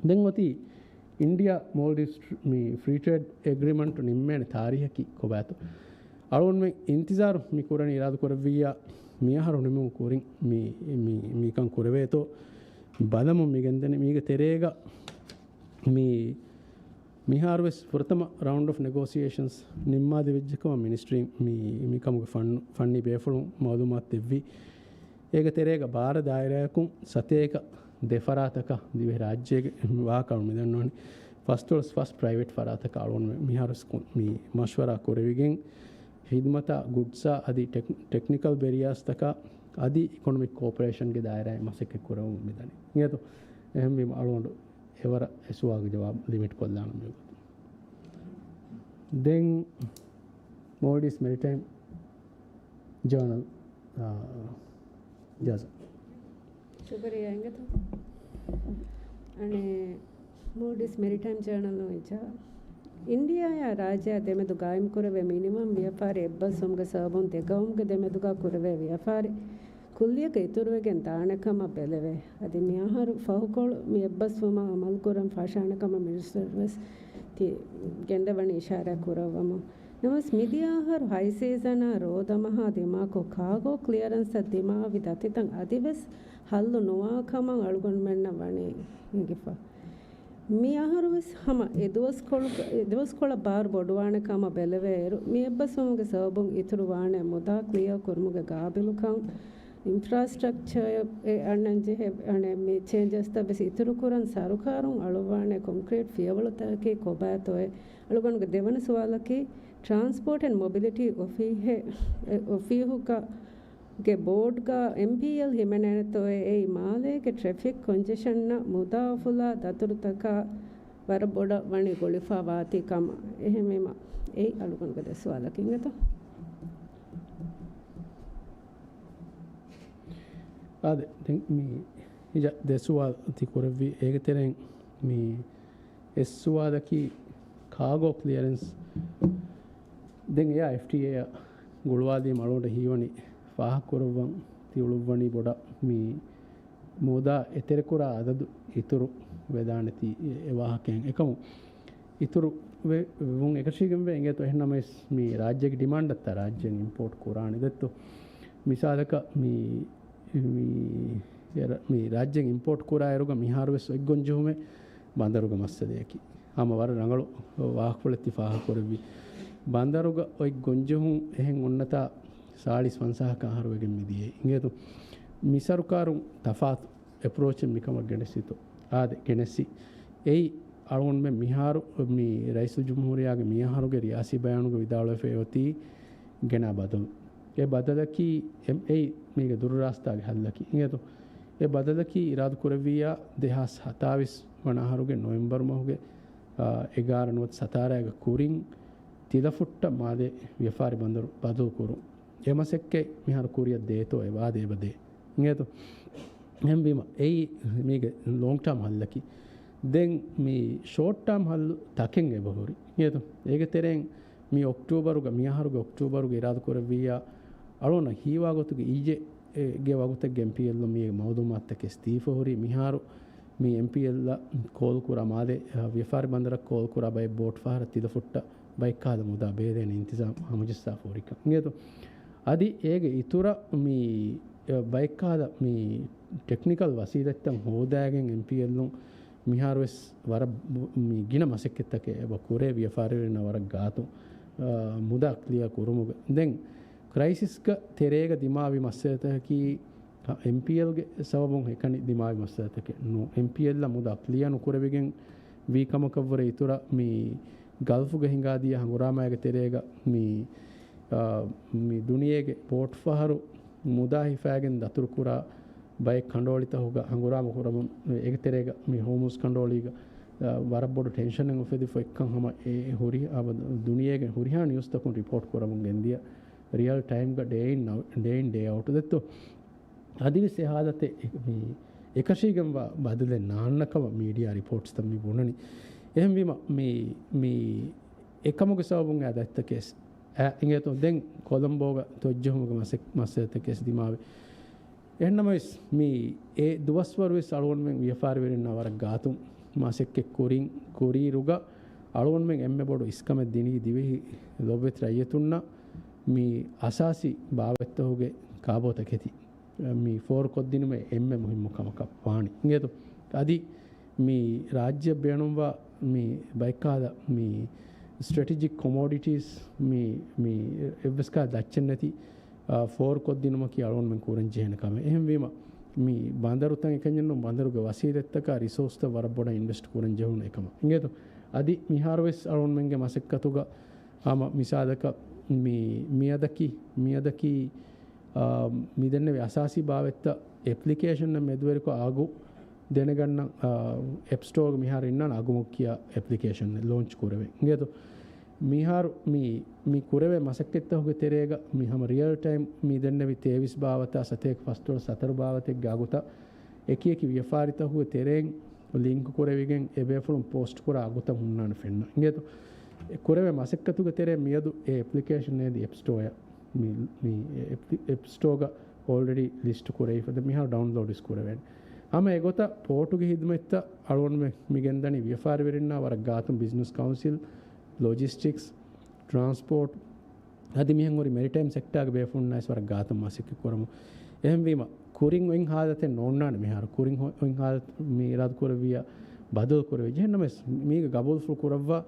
ދެން އޮތީ އިންޑިއާ މޯލްޑިވްސް މި ފްރީ ޓްރޭޑް އެގްރިމަންޓް ނިންމޭނެ ތާރީހަކީ ކޮބާތޯ؟ އަޅުގަނޑުމެން އިންތިޒާރު މި ކުރަނީ އިރާދަ ކުރެއްވިއްޔާ މިއަހަރު ނިމުމުން ކުރިން މި، މި، މިކަން ކުރެވޭތޯ ބަލަމުން މި ގެންދަނީ. މީގެ ތެރޭގަ މި މިހާރުވެސް ފުރަތަމަ ރައުންޑް އޮފް ނެގޯސިއޭޝަންސް ނިންމާލެވިއްޖެ ކަމަށް މިނިސްޓްރީން މި، މިކަމުގެ ފަން، ފަންނީ ބޭފުޅުން މައުލޫމާތު ދެއްވި. އޭގެ ތެރޭގަ ބާރަ ދާއިރާއަކުން ސަތޭކަ ދެ ފަރާތަކަށް ދިވެހި ރާއްޖޭގެ ވާހަކަ މި ދަންނަވަނީ. ފަސްދޮޅަސް ފަސް ޕްރައިވެޓް ފަރާތަކަށް އަޅުގަނޑު މިހާރުވެސް މި މަޝްވަރާ ކުރެވިގެން ހިދުމަތާ ގުޑްސާ އަދި ޓެކް، ޓެކްނިކަލް ބެރިއާސްތަކާ އަދި އިކޮނޮމިކް ކޯޕަރޭޝަންގެ ދާއިރާއިން މަސައްކަތް ކުރެވުން މިދަނީ. އިނގޭތޯ؟ އެހެންވީމަ އަޅުގަނޑު އެވަރަށް އެ ސުވާލުގެ ޖަވާބު ލިމިޓް ކޮށްލާނަން މިގޮތުން. ދެން މޯލްޑިވްސް މެރިޓައިމް ޖާނަލް، އާ، ޖާޒަ. ޝުކުރިއްޔާ އިނގޭތޯ. އަނެއް މޯލްޑިވްސް މެރިޓައިމް ޖާނަލް ނުވިއްޖާ. އިންޑިއާއާ ރާއްޖެއާ ދެމެދު ގާއިމްކުރެވޭ މިނިވަން ވިޔަފާރި އެއްބަސްވުމުގެ ސަބަބުން ދެގައުމުގެ ދެމެދުގަ ކުރެވޭ ވިޔަފާރި ކުއްލިއަކަށް އިތުރުވެގެން ދާނެ ކަމަށް ބެލެވޭ. އަދި މިއަހަރު ފަހުކޮޅު މި އެއްބަސްވުމަށް އަމަލުކުރަން ފަށާނެ ކަމަށް މިނިސްޓަރު ވެސް ތި ގެންދަވަނީ އިޝާރާތް ކުރައްވަމުން. ނަމަވެސް މިދިޔަ އަހަރު ހައި ސީޒަނާ ރޯދަމަހާ ދިމާކޮށް ކާގޯ ކްލިއަރެންސަށް ދިމާވި ދަތިތައް އަދިވެސް ހައްލު ނުވާ ކަމަށް އަޅުގަނޑުމެންނަށް ވަނީ އެނގިފަ. މި އަހަރުވެސް ހަމަ އެ ދުވަސްކޮޅު، އެ ދުވަސްކޮޅަށް ބާރު ބޮޑުވާނެ ކަމަށް ބެލެވޭއިރު، މި އެއްބަސްވުމުގެ ސަބަބުން އިތުރު ވާނެ މުދާ ކްލިއާ ކުރުމުގެ ގާބިލުކަން، އިންފްރާސްޓްރަކްޗަރ އެ އަންނަން ޖެހޭ އަނެއް މި ޗޭންޖަސްތައް ވެސް އިތުރުކުރަން ސަރުކާރުން އަޅުވާނެ ކޮންކްރީޓް ފިޔަވަޅުތަކަކީ ކޮބާތޯއޭ؟ އަޅުގަނޑުގެ ދެވަނަ ސުވާލަކީ، ޓްރާންސްޕޯޓް އެންޑް މޮބިލިޓީ އޮފީހެއް، އެ، އޮފީހުގަ ގެ ބޯޑްގަ އެމްޕީއެލް ހިމެނޭނެތޯއޭ؟ އެއީ މާލޭގެ ޓްރެފިކް ކޮންޖެޝަންއަށް މުދާ އުފުލާ ދަތުރުތަކާ ވަރަށް ބޮޑަށް ވަނީ ގުޅިފަ ވާތީ ކަމަށް. އެހެންވީމަ، އެއީ އަޅުގަނޑުގެ ދެ ސުވާލަކީ އިނގޭތޯ. އާދެ، ދެން މި އިޖާ ދެ ސުވާލު ތި ކުރެއްވި އޭގެ ތެރެއިން މި އެއް ސުވާލަކީ ކާގޯ ކްލިއަރެންސް. ދެން އެއާ އެފްޓީއޭއަށް ގުޅުވާލީމަ އަޅުގަނޑަށް ހީވަނީ ފާހަގަކުރައްވަން ތި އުޅުއްވަނީ ބޮޑަށް މި މުދާ އެތެރެކުރާ އަދަދު އިތުރު ވެދާނެތީ އެ، އެ ވާހަކައިން އެކަމު އިތުރު ވެ، ވެވުން އެކަށީގެންވޭ އިނގޭތޯ. އެހެންނަމަވެސް މި ރާއްޖޭގެ ޑިމާންޑަށްތާ ރާއްޖޭން އިމްޕޯޓް ކުރާނެ ދެއްތޯ. މިސާލަކަށް މި، މި، މި ރާއްޖޭން އިމްޕޯޓް ކުރާއިރުގަ މިހާރުވެސް އޮތް ގޮންޖެހުމެއް ބަނދަރުގެ މައްސަލަޔަކީ. ހަމަ ވަރަށް ރަނގަޅު ވާހަކަފުޅެއް ތި ފާހަގަކުރެއްވި. ބަނދަރުގަ އޮތް ގޮންޖެހުން އެހެން އޮންނަތާ ސާޅީސް ފަންސާހަކަށް އަހަރުވެގެން މިދިޔައީ. އިނގޭތޯ؟ މި ސަރުކާރުން ތަފާތު އެޕްރޯޗެއް މިކަމަށް ގެނެސްއިތޯ؟ އާދެ، ގެނެސްއި. އެއީ އަޅުގަނޑުމެން މިހާރު މި ރައީސުލްޖުމްހޫރިއްޔާގެ މިއަހަރުގެ ރިޔާސީ ބަޔާނުގަ ވިދާޅުވެފައި އޮތީ ގެނާ ބަދަލު. އެ ބަދަލަކީ އެ، އެއީ މީގެ ދުރުރާސްތާގެ ހައްލަކީ. އިނގޭތޯ؟ އެ ބަދަލަކީ އިރާދަކުރެއްވިއްޔާ ދެހާސް ހަތާވީސް ވަނަ އަހަރުގެ ނޮވެމްބަރު މަހުގެ، އާ، އެގާރަ ނުވަތަ ސަތާރައިގެ ކުރިން ތިލަފުއްޓަށް މާލޭ ވިޔަފާރި ބަނދަރު ބަދަލު ކުރުން. އެ މަސައްކަތް މިހާރު ކުރިއަށް ދޭތޯ އެބަ ދޭ، އެބަ ދޭ. އިނގޭތޯ؟ އެހެންވީމަ، އެއީ މީގެ ލޯންގް ޓާމް ހައްލަކީ. ދެން މި ޝޯޓް ޓާމް ހައްލު ތަކެއް އެބަ ހުރި. އިނގޭތޯ؟ އޭގެ ތެރެއިން މި އޮކްޓޫބަރުގަ، މި އަހަރުގެ އޮކްޓޫބަރުގަ އިރާދަ ކުރެއްވިއްޔާ، އަޅުގަނޑަށް ހީވާ ގޮތުގަ އިއްޔެ، އެ، ގެ ވަގުތެއްގަ އެމްޕީއެލް މި މައުލޫމާތުތަކެއް ދީފަ ހުރި. މިހާރު މި އެމްޕީއެލްއަށް ކޯލް ކުރާ މާލޭ، އަ، ވިޔަފާރި ބަނދަރަށް ކޯލް ކުރާ ބައެއް ބޯޓް ފަހަރަށް ތިލަފުއްޓަށް ބައެއްކަހަލަ މުދާ ބޭލޭނެ އިންތިޒާމް ހަމަޖައްސާފަ ހުރިކަން. އިނގޭތޯ؟ އަދި އޭގެ އިތުރަށް މި، އަ، ބައެއްކަހަލަ މި ޓެކްނިކަލް ވަސީލަތްތައް ހޯދައިގެން އެމްޕީއެލުން މިހާރުވެސް ވަރަށް ބު-، މި ގިނަ މަސައްކަތްތަކެއް އެބަ ކުރޭ ވިޔަފާރިވެރިންނަށް ވަރަށް ގާތު، އާ، މުދާ ކްލިއާ ކުރުމުގަ. ދެން ކްރައިސިސްގަ ތެރޭގަ ދިމާވި މައްސަލަތަކަކީ، އާ، އެމްޕީއެލްގެ ސަބަބުން އެކަނި ދިމާވި މައްސަލަތަކެއް ނޫން. އެމްޕީއެލްއަށް މުދާ ކްލިއާ ނުކުރެވިގެން ވީ ކަމަކަށްވުރެ އިތުރަށް މި ގަލްފުގަ ހިނގާދިޔަ ހަނގުރާމައިގެ ތެރޭގަ މި، އާ، މި ދުނިޔޭގެ ބޯޓު ފަހަރު މުދާ ހިފާގެން ދަތުރުކުރާ ބައެއް ކަނޑުއޮޅިތަކުގަ ހަނގުރާމަ ކުރަމުން، އޭގެ ތެރޭގަ މި ހޯމުޒް ކަނޑުއޮޅީގަ، އާ، ވަރަށް ބޮޑު ޓެންޝަނެއް އުފެދިފަ އެއްކަން ހަމަ އެ ހުރި-، އާ، ދުނިޔޭގެ ހުރިހާ ނިއުސްތަކުން ރިޕޯޓް ކުރަމުން ގެންދިޔަ ރިއަލް ޓައިމްގަ ޑޭ އިން އަ-، ޑޭ އިން ޑޭ އައުޓް ދެއްތޯ. އަދިވެސް އެ ހާލަތެއް މި އެކަށީގެންވާ ބަދަލެއް ނާންނަ ކަމަށް މީޑިއާ ރިޕޯޓްސްތައް މި ބުނަނީ. އެހެންވީމަ، މި، މި އެކަމުގެ ސަބަބުން އާ ދަތިތަކެސް އެ އިނގޭތޯ ދެން ކޮލަމްބޯގަ ތޮއްޖެހުމުގެ މަސެ-، މައްސަލަތަކެސް ދިމާވެ. އެހެންނަމަވެސް، މި އެ ދުވަސްވަރުވެސް އަޅުގަނޑުމެން ވިޔަފާރިވެރިންނާ ވަރަށް ގާތުން މަސައްކަތް ކުރިން، ކުރިއިރުގަ އަޅުގަނޑުމެން އެންމެ ބޮޑު އިސްކަމެއް ދިނީ ދިވެހި ލޮބުވެތި ރައްޔިތުންނަށް މި އަސާސީ ބާވަތްތަކުގެ ކާބޯތަކެތި މި ފޯރުކޮށްދިނުމެއް އެންމެ މުހިއްމު ކަމަކަށް ވާނީ. އިނގޭތޯ؟ އަދި މި ރާއްޖެއަށް ބޭނުންވާ މި ބައެއްކަހަލަ މި ސްޓްރެޓެޖިކް ކޮމޯޑިޓީސް މި، މި އެއްވެސް ކަހަލަ ދައްޗެއް ނެތި، އާ، ފޯރުކޮށްދިނުމަކީ އަޅުގަނޑުމެން ކުރަން ޖެހޭނެ ކަމެއް. އެހެންވީމަ، މި ބަނދަރުތައް އެކަންޏެއްނޫން، ބަނދަރުގެ ވަސީލަތްތަކާ ރިސޯސްތައް ވަރަށް ބޮޑަށް އިންވެސްޓް ކުރަން ޖެހުނު އެކަމަށް. އިނގޭތޯ؟ އަދި މިހާރުވެސް އަޅުގަނޑުމެންގެ މަސައްކަތުގަ ހަމަ މިސާލަކަށް މި، މިއަދަކީ، މިއަދަކީ، އާ، މި ދެންނެވި އަސާސީ ބާވަތްތައް އެޕްލިކޭޝަންއަށް މެދުވެރިކޮށް އަގު ދެނެގަންނަ، އާ، އެޕް ސްޓޯގެ މިހާރު އިންނާނެ އަގުމޮށް ކިޔާ އެޕްލިކޭޝަން ލޯންޗް ކުރެވެ. އިނގޭތޯ؟ މިހާރު މި، މި ކުރެވޭ މަސައްކަތްތަކުގެ ތެރޭގަ މި ހަމަ ރިއަލް ޓައިމް މި ދެންނެވި ތޭވީސް ބާވަތާ ސަތޭކަ ފަސްދޮޅަސް ސަތަރު ބާވަތެއްގެ އަގުތައް އެކި އެކި ވިޔަފާރިތަކުގެ ތެރެއިން ލިންކް ކުރެވިގެން އެ ބޭފުޅުން ޕޯސްޓް ކުރާ އަގުތައް ހުންނާނެ ފެންނަ. އިނގޭތޯ؟ އެ ކުރެވޭ މަސައްކަތުގެ ތެރޭ މިއަދު އެ އެޕްލިކޭޝަން އޭދި އެޕް ސްޓޯއަށް މި، މި އެޕް، އެޕް ސްޓޯގަ އޯލްރެޑީ ލިސްޓް ކުރެވިފަދަ މިހާރު ޑައުންލޯޑް ވެސް ކުރެވޭނެ. ހަމަ އެގޮތަށް ޕޯޓުގެ ހިދުމަތްތައް އަޅުގަނޑުމެން މި ގެންދަނީ ވިޔަފާރިވެރިންނާ ވަރަށް ގާތުން ބިޒްނަސް ކައުންސިލް، ލޮޖިސްޓިކްސް، ޓްރާންސްޕޯޓް، އަދި މިހެން ހުރި މެރިޓައިމް ސެކްޓާގެ ބޭފުޅުންނާވެސް ވަރަށް ގާތަށް މަސައްކަތް ކުރަމު. އެހެންވީމަ، ކުރިން އޮތް ހާލަތެއް ނޯންނާނެ މިހާރު. ކުރިން ހޮ-، އޮތް ހާލަތު މި އިރާދަ ކުރެއްވިޔާ ބަދަލު ކުރެވި. ޖެހެންނަމަވެސް، މީގެ ގަބޫލުފުޅު ކުރައްވާ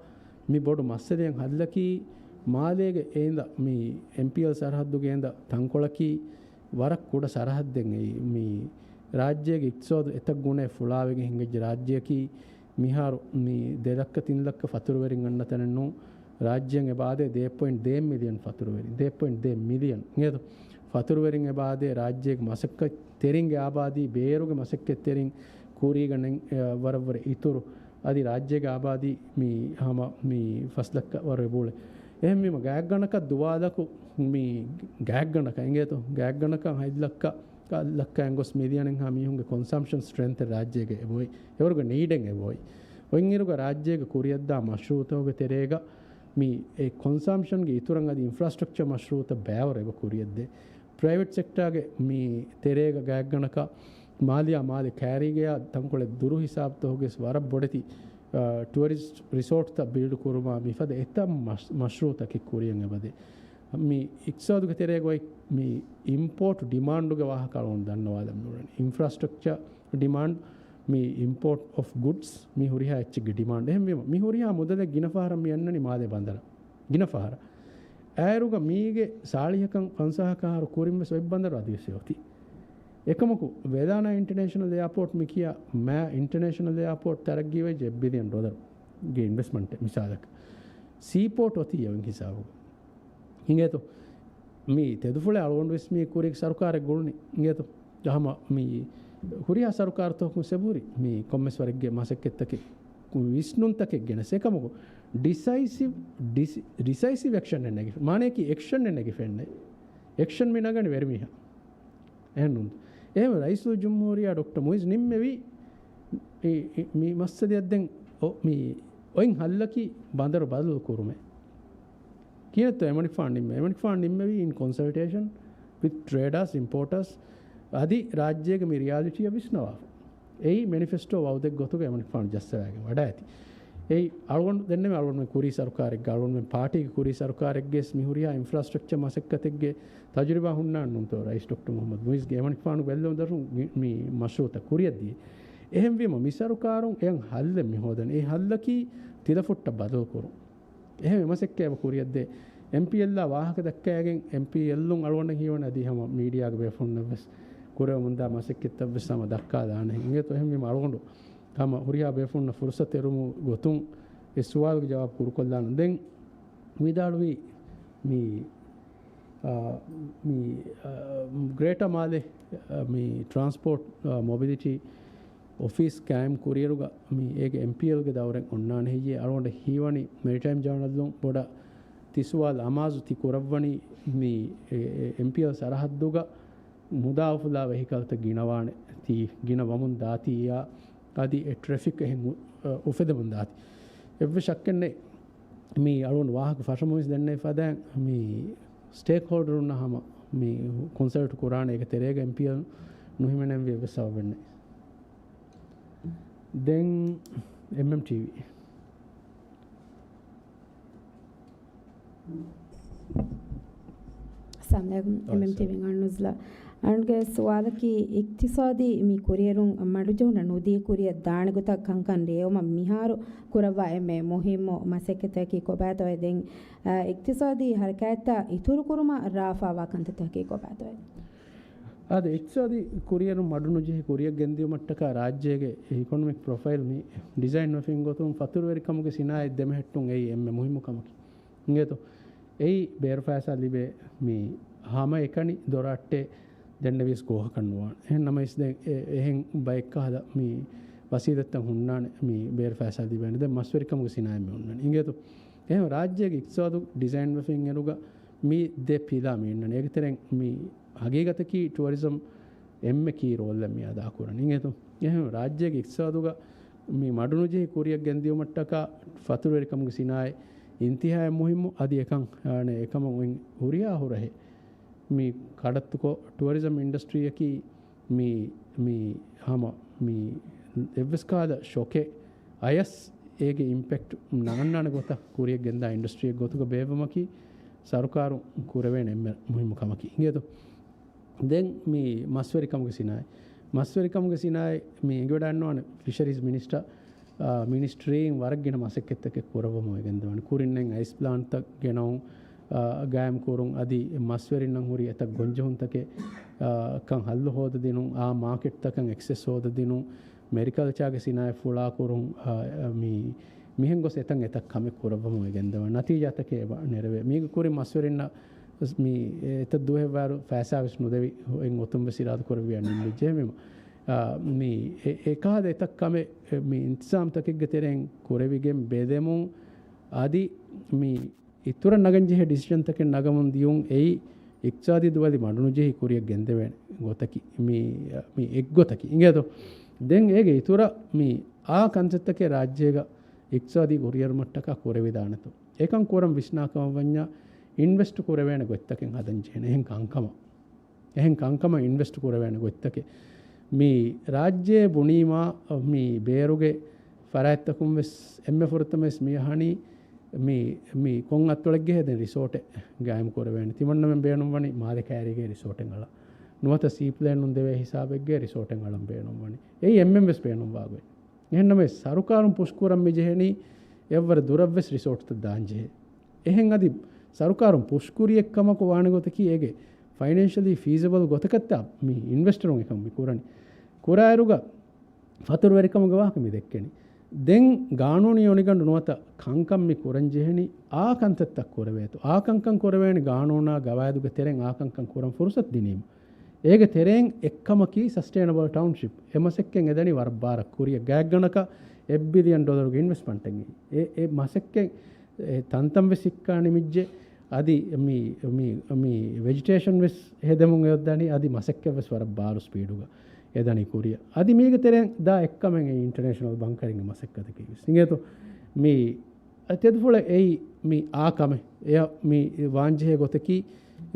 މި ބޮޑު މައްސަލައެއް ހައްލަކީ، މާލޭގެ އޭނދަ މި އެމްޕީއެލް ސަރަހައްދުގެ އޭނދަ ތަންކޮޅަކީ ވަރަށް ކުޑަ ސަރަހައްދެއް. އެއީ މި ރާއްޖޭގެ އިޤްތިޞާދު އެތައް ގުނައެއް ފުޅާވެގެން ހިނގައްޖެ. ރާއްޖެއަކީ މިހާރު މި ދެ ލައްކަ ތިން ލައްކަ ފަތުރުވެރިން އަންނަ ތަނެއް ނޫން. ރާއްޖެއަށް އެބައާދޭ ދޭއް ޕޮއިންޓް ދޭއް މިލިއަން ފަތުރުވެރިން. ދޭއް ޕޮއިންޓް ދޭއް މިލިއަން. އިނގޭތޯ؟ ފަތުރުވެރިން އެބައާދޭ ރާއްޖޭގެ މަސައްކަތްތެރިންގެ އާބާދީ، ބޭރުގެ މަސައްކަތްތެރިން ކުރީގަ ނެން-، އެ، ވަރަށްވުރެ އިތުރު. އަދި ރާއްޖޭގެ އާބާދީ މި ހަމަ މި ފަސް ލައްކަ ވަރު އެބައުޅޭ. އެހެންވީމަ، ގާތްގަނޑަކަށް ދުވާލަކު މި ގާތްގަނޑަކަށް އިނގޭތޯ؟ ގާތްގަނޑަކަށް ހަތް ލައްކަ ލައްކައިން ގޮސް މިލިއަނެއްހާ މީހުންގެ ކޮންސަމްޝަން ސްޓްރެންތެއް ރާއްޖޭގަ އެބައޮތް. އެވަރުގެ ނީޑެއް އެބައޮތް. އޮތްއިރުގަ ރާއްޖޭގަ ކުރިއަށްދާ މަޝްރޫޢުތަކުގެ ތެރޭގަ މި އެ ކޮންސަމްޝަންގެ އިތުރަށް އަދި އިންފްރާސްޓްރަކްޗަރ މަޝްރޫޢުތައް ބައިވަރު އެބަ ކުރިއަށްދޭ. ޕްރައިވެޓް ސެކްޓާގެ މި ތެރޭގަ ގާތްގަނޑަކަށް މާލެއާ މާލެ ކައިރީގަޔާ ތަންކޮޅެއް ދުރު ހިސާބުތަކުގެ ވެސް ވަރަށް ބޮޑެތި، އާ، ޓުއަރިސްޓް ރިސޯޓްތައް ބިލްޑް ކުރުމާ މިފަދަ އެތައް މަޝް-، މަޝްރޫޢުތަކެއް ކުރިއަށް އެބަދޭ. މި އިޤްތިޞާދުގެ ތެރޭގަ އޮތް މި އިމްޕޯޓް ޑިމާންޑުގެ ވާހަކަ އަޅުގަނޑު ދަންނަވާލަން މިއުޅެނީ. އިންފްރާސްޓްރަކްޗަރ ޑިމާންޑް، މި އިމްޕޯޓް އޮފް ގުޑްސް، މި ހުރިހާ އެއްޗެއްގެ ޑިމާންޑް. އެހެންވީމަ، މި ހުރިހާ މުދަލެއް ގިނަ ފަހަރަށް މި އަންނަނީ މާލޭ ބަނދަރަށް. ގިނަ ފަހަރަށް. އާއިރުގަ މީގެ ސާޅީހަކަށް ފަންސާހަކަށް އަހަރު ކުރިން ވެސް އޮތް ބަނދަރު އަދިވެސް އޮތީ. އެކަމަކު، ވެލާނާ އިންޓަނޭޝަނަލް އެއާޕޯޓް މި ކިޔާ މާ އިންޓަނޭޝަނަލް އެއާޕޯޓް ތަރައްގީވެއްޖެ އެއް ބިލިއަން ޑޮލަރުގެ އިންވެސްޓްމަންޓެއް މިސާލަކަށް. ސީޕޯޓް އޮތީ އެވެން ހިސާބުގަ. ހިނގޭތޯ؟ މި ތެދުފުޅެއް އަޅުގަނޑު ވެސް މި ކުރީގެ ސަރުކާރެއް ގުޅުނީ. ހިނގޭތޯ؟ ހަމަ މި ހުރިހާ ސަރުކާރުތަކުން ސެބުރި މި ކޮންމެސް ވަރެއްގެ މަސައްކަތްތަކެއް، ވިސްނުންތަކެއް ގެނެސް. އެކަމަކު، ޑިސައިސިވް، ޑިސި-، ޑިސައިސިވް އެކްޝަން ނެގި-، މާނަޔަކީ އެކްޝަން ނެގިފެންނެ. އެކްޝަން މި ނަގަނީ ވެރިމީހާ. އެހެންނުން. އެހެން ރައީސުލްޖުމްހޫރިއްޔާ ޑޮކްޓަރ މުއިޒް ނިންމެވީ އެ-، އެ-، މި މައްސަލައަށް ދެން އޮ-، މި އޮތް ހައްލަކީ ބަނދަރު ބަދަލު ކުރުމޭ. ކިހިނެއްތޯ އެމަނިކުފާނު ނިންމެވީ؟ އެމަނިކުފާނު ނިންމެވީ in consultation with traders, importers، އަދި ރާއްޖޭގެ މި ރިއާލިޓީއަށް ވިސްނަވާފަ. އެއީ މެނިފެސްޓޯ ވައުދެއް ގޮތުގަ އެމަނިކުފާނު ޖައްސަވައިގެން ވަޑައިގަތީ. އެއީ އަޅުގަނޑު ދެންނެވި އަޅުގަނޑުމެން ކުރީ ސަރުކާރެއްގަ، އަޅުގަނޑުމެން ޕާޓީގެ ކުރީ ސަރުކާރެއްގެ ވެސް މި ހުރިހާ އިންފްރާސްޓްރަކްޗަރ މަސައްކަތެއްގެ ތަޖުރިބާ ހުންނާނެ ނޫންތޯ ރައީސް ޑޮކްޓަރ މުހައްމަދު މުއިޒްގެ އެމަނިކުފާނު ބެއްލެވުނު ދަށުން މި، މި މަޝްރޫޢުތައް ކުރިއަށްދިޔަ. އެހެންވީމަ މި ސަރުކާރުން އެޔަށް ހައްލެއް މި ހޯދަނީ. އެ ހައްލަކީ ތިލަފުއްޓަށް ބަދަލު ކުރުން. އެހެން އެ މަސައްކަތް އެބަ ކުރިއަށްދޭ. އެމްޕީއެލްއާ ވާހަކަ ދައްކައިގެން އެމްޕީއެލުން އަޅުގަނޑަށް ހީވަނީ އަދި ހަމަ މީޑިއާގެ ބޭފުޅުންނަށް ވެސް ކުރެވެމުންދާ މަސައްކަތްތައް ވެސް ހަމަ ދައްކާލާނެ. އިނގޭތޯ އެހެންވީމަ އަޅުގަނޑު ހަމަ ހުރިހާ ބޭފުޅުންނަށް ފުރުސަތު އެރުމު ގޮތުން އެ ސުވާލުގެ ޖަވާބު ކުރުކޮށްލާނަން. ދެން ވިދާޅުވީ މި، އާ، މި، އާ، ގްރޭޓަ މާލެ، އާ، މި ޓްރާންސްޕޯޓް، އާ، މޮބިލިޓީ އޮފީސް ޤާއިމް ކުރިއިރުގަ މި އޭގެ އެމްޕީއެލްގެ ދައުރެއް އޮންނާނެ ހެއްޔޭ؟ އަޅުގަނޑަށް ހީވަނީ މެރިޓައިމް ޖާނަލުން ބޮޑަށް ތި ސުވާލު އަމާޒު ތި ކުރައްވަނީ މި އެ، އެ، އެމްޕީއެލް ސަރަހައްދުގަ މުދާ އުފުލާ ވެހިކަލްތައް ގިނަވާނެ ތީ ގިނަ ވަމުން ދާތީ އާ، އަދި އެ ޓްރެފިކް އެހެން އު-، އުފެދެމުން ދާތީ. އެއްވެސް ޝައްކެއް ނެތް. މި އަޅުގަނޑު ވާހަކަ ފަށަމުން ވެސް ދެންނެވި ފަދައިން މި ސްޓޭކް ހޯލްޑަރުންނާ ހަމަ މި ކޮންސަލްޓް ކުރާނެ އޭގެ ތެރޭގަ އެމްޕީއެލް ނުހިމެނެންވީ އެއްވެސް ސަބަބެއް ނެތް. ދެން އެމްއެމްޓީވީ. އައްސަލާމު އަލައިކުމް. އެމްއެމްޓީވީ އަންނުޒްލާ. އަންގެ ސުވާލަކީ، އިޤްތިޞާދީ މި ކުރިއެރުން މަޑުޖެހުނަ ނުދިޔަ ކުރިއަށް ދާނެ ގޮތަށް ކަންކަން ރޭވުމަށް މިހާރު ކުރައްވާ އެންމެ މުހިއްމު މަސައްކަތަކީ ކޮބާތޯއޭ؟ ދެން، އަ، އިޤްތިޞާދީ ހަރަކާތްތައް އިތުރުކުރުމަށް ރާވާފައިވާ ކަންތައްތަކީ ކޮބާތޯއޭ؟ އާދެ، އިޤްތިޞާދީ ކުރިއެރުން މަޑުނުޖެހި ކުރިއަށް ގެންދިއުމަށްޓަކާ ރާއްޖޭގެ އިކޮނޮމިކް ޕްރޮފައިލް މި ޑިޒައިން ވެފިން ގޮތުން ފަތުރުވެރިކަމުގެ ސިނާއަތް ދެމެހެއްޓުން އެއީ އެންމެ މުހިއްމު ކަމަކީ. އިނގޭތޯ؟ އެއީ ބޭރު ފައިސާ ލިބޭ މި ހަމައެކަނި ދޮރަށްޓެ ދެންނެވިޔަސް ގޯހަކަށް ނުވާނެ. އެހެން ނަމަވެސް ދެން އެ-، އެހެން ބައެއްކަހަލަ މި ވަސީލަތްތައް ހުންނާނެ މި ބޭރު ފައިސާ ލިބޭނެ. ދެން މަސްވެރިކަމުގެ ސިނާއަތް މި ހުންނާނެ. އިނގޭތޯ؟ އެހެން ރާއްޖޭގެ އިޤްތިޞާދު ޑިޒައިން ވެފިން އިރުގަ މި ދެ ޕިލާ މި އިންނަނީ. އޭގެ ތެރެއިން މި ހަގީގަތަކީ ޓުއަރިޒަމް އެންމެ ކީ ރޯލްއެއް މި އަދާކުރަނީ. އިނގޭތޯ؟ އެހެން ރާއްޖޭގެ އިޤްތިޞާދުގަ މި މަޑުނުޖެހި ކުރިއަށް ގެންދިއުމަށްޓަކާ ފަތުރުވެރިކަމުގެ ސިނާއަތް އިންތިހާއަށް މުހިއްމު. އަދި އެކަން، އާނެ، އެކަމަށް އޮތް ހުރިހާ ހުރަހެއް މި ކަޑައްތުކޮށް، ޓުއަރިޒަމް އިންޑަސްޓްރީއަކީ މި، މި ހަމަ މި އެއްވެސް ކަހަލަ ޝޮކެއް އަޔަސް އޭގެ އިމްޕެކްޓް ނަގަންނާނެ ގޮތަށް ކުރިއަށް ގެންދާ އިންޑަސްޓްރީއެއް ގޮތުގަ ބޭއްވުމަކީ ސަރުކާރުން ކުރެވޭނެ އެންމެ މުހިއްމު ކަމަކީ. އިނގޭތޯ؟ ދެން މި މަސްވެރިކަމުގެ ސިނާއަތް. މަސްވެރިކަމުގެ ސިނާއަތް މި އެނގިވަޑައިގަންނަވާނެ ފިޝަރީޒް މިނިސްޓަރ، އާ، މިނިސްޓްރީއިން ވަރަށް ގިނަ މަސައްކަތްތަކެއް ކުރައްވަމުން އެ ގެންދަވާނެ. ކުރިންނެއް އައިސް ޕްލާންޓްތައް ގެނައުން، އާ، ގާއިމް ކުރުން، އަދި މަސްވެރިންނަށް ހުރި އެތައް ގޮންޖެހުންތަކެއް، އާ، ކަން ހައްލު ހޯދަދިނުން، އާ، މާކެޓްތަކަށް އެކްސެސް ހޯދަދިނުން، މެރިކަލްޗާގެ ސިނާއަތް ފުޅާކުރުން، އާ، މި، މިހެން ގޮސް އެތަން އެތައް ކަމެއް ކުރައްވަމުން އެ ގެންދަވާ ނަތީޖާތަކެއް އެބަ ނެރެވޭ. މީގެ ކުރިން މަސްވެރިންނަށް މި އެތައް ދުވަހެއް ވާއިރު ފައިސާ ވެސް ނުދެވި އެއް އޮތުން ވެސް އިރާދަ ކުރެއްވިޔާ ނިންމިއްޖެ މި، އާ، މި އެ-، އެކަހަލަ އެތައް ކަމެއް މި އިންތިޒާމްތަކެއްގެ ތެރެއިން ކުރެވިގެން ބެލެމުން އަދި މި އިތުރަށް ނަގަން ޖެހޭ ޑިސިޝަންތަކެއް ނަގަމުން ދިޔުން އެއީ އިޤްތިޞާދީ ދުވަލި މަޑުނުޖެހި ކުރިއަށް ގެންދެވޭނެ ގޮތަކީ، މި، މި އެއްގޮތަކީ. އިނގޭތޯ؟ ދެން އޭގެ އިތުރަށް މި އާ ކަންތައްތަކެއް ރާއްޖޭގަ އިޤްތިޞާދީ ކުރިއެރުމަށްޓަކާ ކުރެވިދާނެތޯ؟ އެކަން ކުރަން ވިސްނާ ކަމަށް ވަންޏާ އިންވެސްޓް ކުރެވޭނެ ގޮތްތަކެއް ހަދަން ޖެހޭނެ. އެހެން ކަންކަމަށް. އެހެން ކަންކަމަށް އިންވެސްޓް ކުރެވޭނެ ގޮތްތަކެއް. މި ރާއްޖޭ ބުނީމާ، މި ބޭރުގެ ފަރާތްތަކުން ވެސް އެންމެ ފުރަތަމަ ވެސް މި އަހަނީ މި، މި ކޮން އަތޮޅެއްގެ ހެދެން ރިސޯޓެއް ގާއިމް ކުރެވޭނެ. ތިމަންނަމެން ބޭނުންވަނީ މާލެ ކައިރީގެ ރިސޯޓެއް އަޅަން. ނުވަތަ ސީޕްލޭނުން ދެވޭ ހިސާބެއްގެ ރިސޯޓެއް އަޅަން ބޭނުންވަނީ. އެއީ އެންމެން ވެސް ބޭނުންވާ ގޮތް. އެހެންނަމަވެސް، ސަރުކާރުން ޕުޝްކުރަން މިޖެހެނީ އެއްވަރަށް ދުރަށްވެސް ރިސޯޓްތައް ދާންޖެހޭ. އެހެން އަދި ސަރުކާރުން ޕުޝްކުރި އެއްކަމަކު ވާނެ ގޮތަކީ އޭގެ ފައިނޭންޝަލީ ފީޒަބަލް ގޮތަކަށްތާ މި އިންވެސްޓަރުން އެކަން މި ކުރަނީ. ކުރާއިރުގަ ފަތުރުވެރިކަމުގެ ވާހަކަ މި ދެއްކެނީ. ދެން ގާނޫނީ އޮނިގަނޑު ނުވަތަ ކަންކަން މި ކުރަން ޖެހެނީ އާ ކަންތައްތައް ކުރެވޭތޯ. އާ ކަންކަން ކުރެވޭނެ ގާނޫނާ ގަވާއިދުގެ ތެރެއިން އާ ކަންކަން ކުރަން ފުރުސަތު ދިނީމަ. އޭގެ ތެރެއިން އެއްކަމަކީ ސަސްޓެއިނަބަލް ޓައުންޝިޕް. އެ މަސައްކަތް އެދަނީ ވަރަށް ބާރަށް ކުރިއަށް. ގާތްގަނޑަކަށް އެއް ބިލިއަން ޑޮލަރުގެ އިންވެސްޓްމަންޓެއް. އެ، އެ މަސައްކަތް އެ ތަންތަން ވެސް ހިއްކާ ނިމިއްޖެ. އަދި މި، މި، މި ވެޖިޓޭޝަން ވެސް ހެދެމުން އެ އޮއްދަނީ. އަދި މަސައްކަތް ވެސް ވަރަށް ބާރު ސްޕީޑުގަ އެދަނީ ކުރިއަށް. އަދި މީގެ ތެރެއިން ދާ އެއްކަމެއް އިންޓަރނޭޝަނަލް ބަންކަރިންގެ މަސައްކަތަކީ ވެސް. އިނގޭތޯ؟ މި ތެދުފުޅެއް އެއީ މި އާ ކަމެއް. އެޔަށް މި ވާންޖެހޭ ގޮތަކީ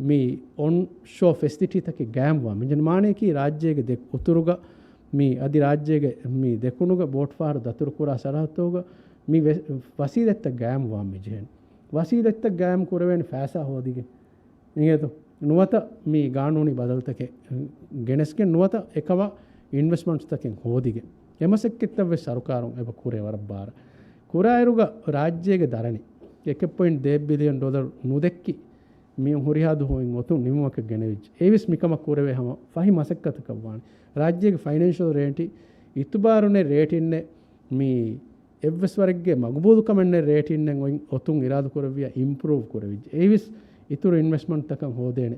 މި އޮންޝޯ ފެސިލިޓީތަކެއް ގާއިމްވާ. މި މާނަޔަކީ ރާއްޖޭގެ ދެ އުތުރުގަ މި އަދި ރާއްޖޭގެ މި ދެކުނުގަ ބޯޓްފަހަރު ދަތުރުކުރާ ސަރަހައްދުގަ މި ވެ-، ވަސީލަތްތައް ގާއިމްވާން މި ޖެހެން. ވަސީލަތްތައް ގާއިމް ކުރެވޭނެ ފައިސާ ހޯދިގެން. އިނގޭތޯ؟ ނުވަތަ މި ގާނޫނީ ބަދަލުތަކެއް ގެނެސްގެން ނުވަތަ އެކަމަށް އިންވެސްޓްމަންޓްތަކެއް ހޯދިގެން. އެ މަސައްކަތްތައް ވެސް ސަރުކާރުން އެބަ ކުރޭ ވަރަށް ބާރަށް. ކުރާއިރުގަ ރާއްޖޭގެ ދަރަނި އެކެއް ޕޮއިންޓް ދޭއް ބިލިއަން ޑޮލަރު ނުދެއްކި މި ހުރިހާ ދުވަހު އޮތުން ނިމުމަކަށް ގެނެވިއްޖެ. އެވެސް މިކަމަށް ކުރެވޭ ހަމަ ފަހި މަސައްކަތަކަށް ވާނެ. ރާއްޖޭގެ ފައިނޭންޝަލް ރޭޓި އިތުބާރުނެ ރޭޓިންނެ މި އެއްވެސް ވަރެއްގެ މަގުބޫލުކަމެއް ނެތް ރޭޓިންއެއް އޮތް އޮތުން އިރާދަ ކުރެއްވިޔާ އިމްޕްރޫވް ކުރެވިއްޖެ. އެއީވެސް އިތުރު އިންވެސްޓްމަންޓްތަކަށް ހޯދޭނެ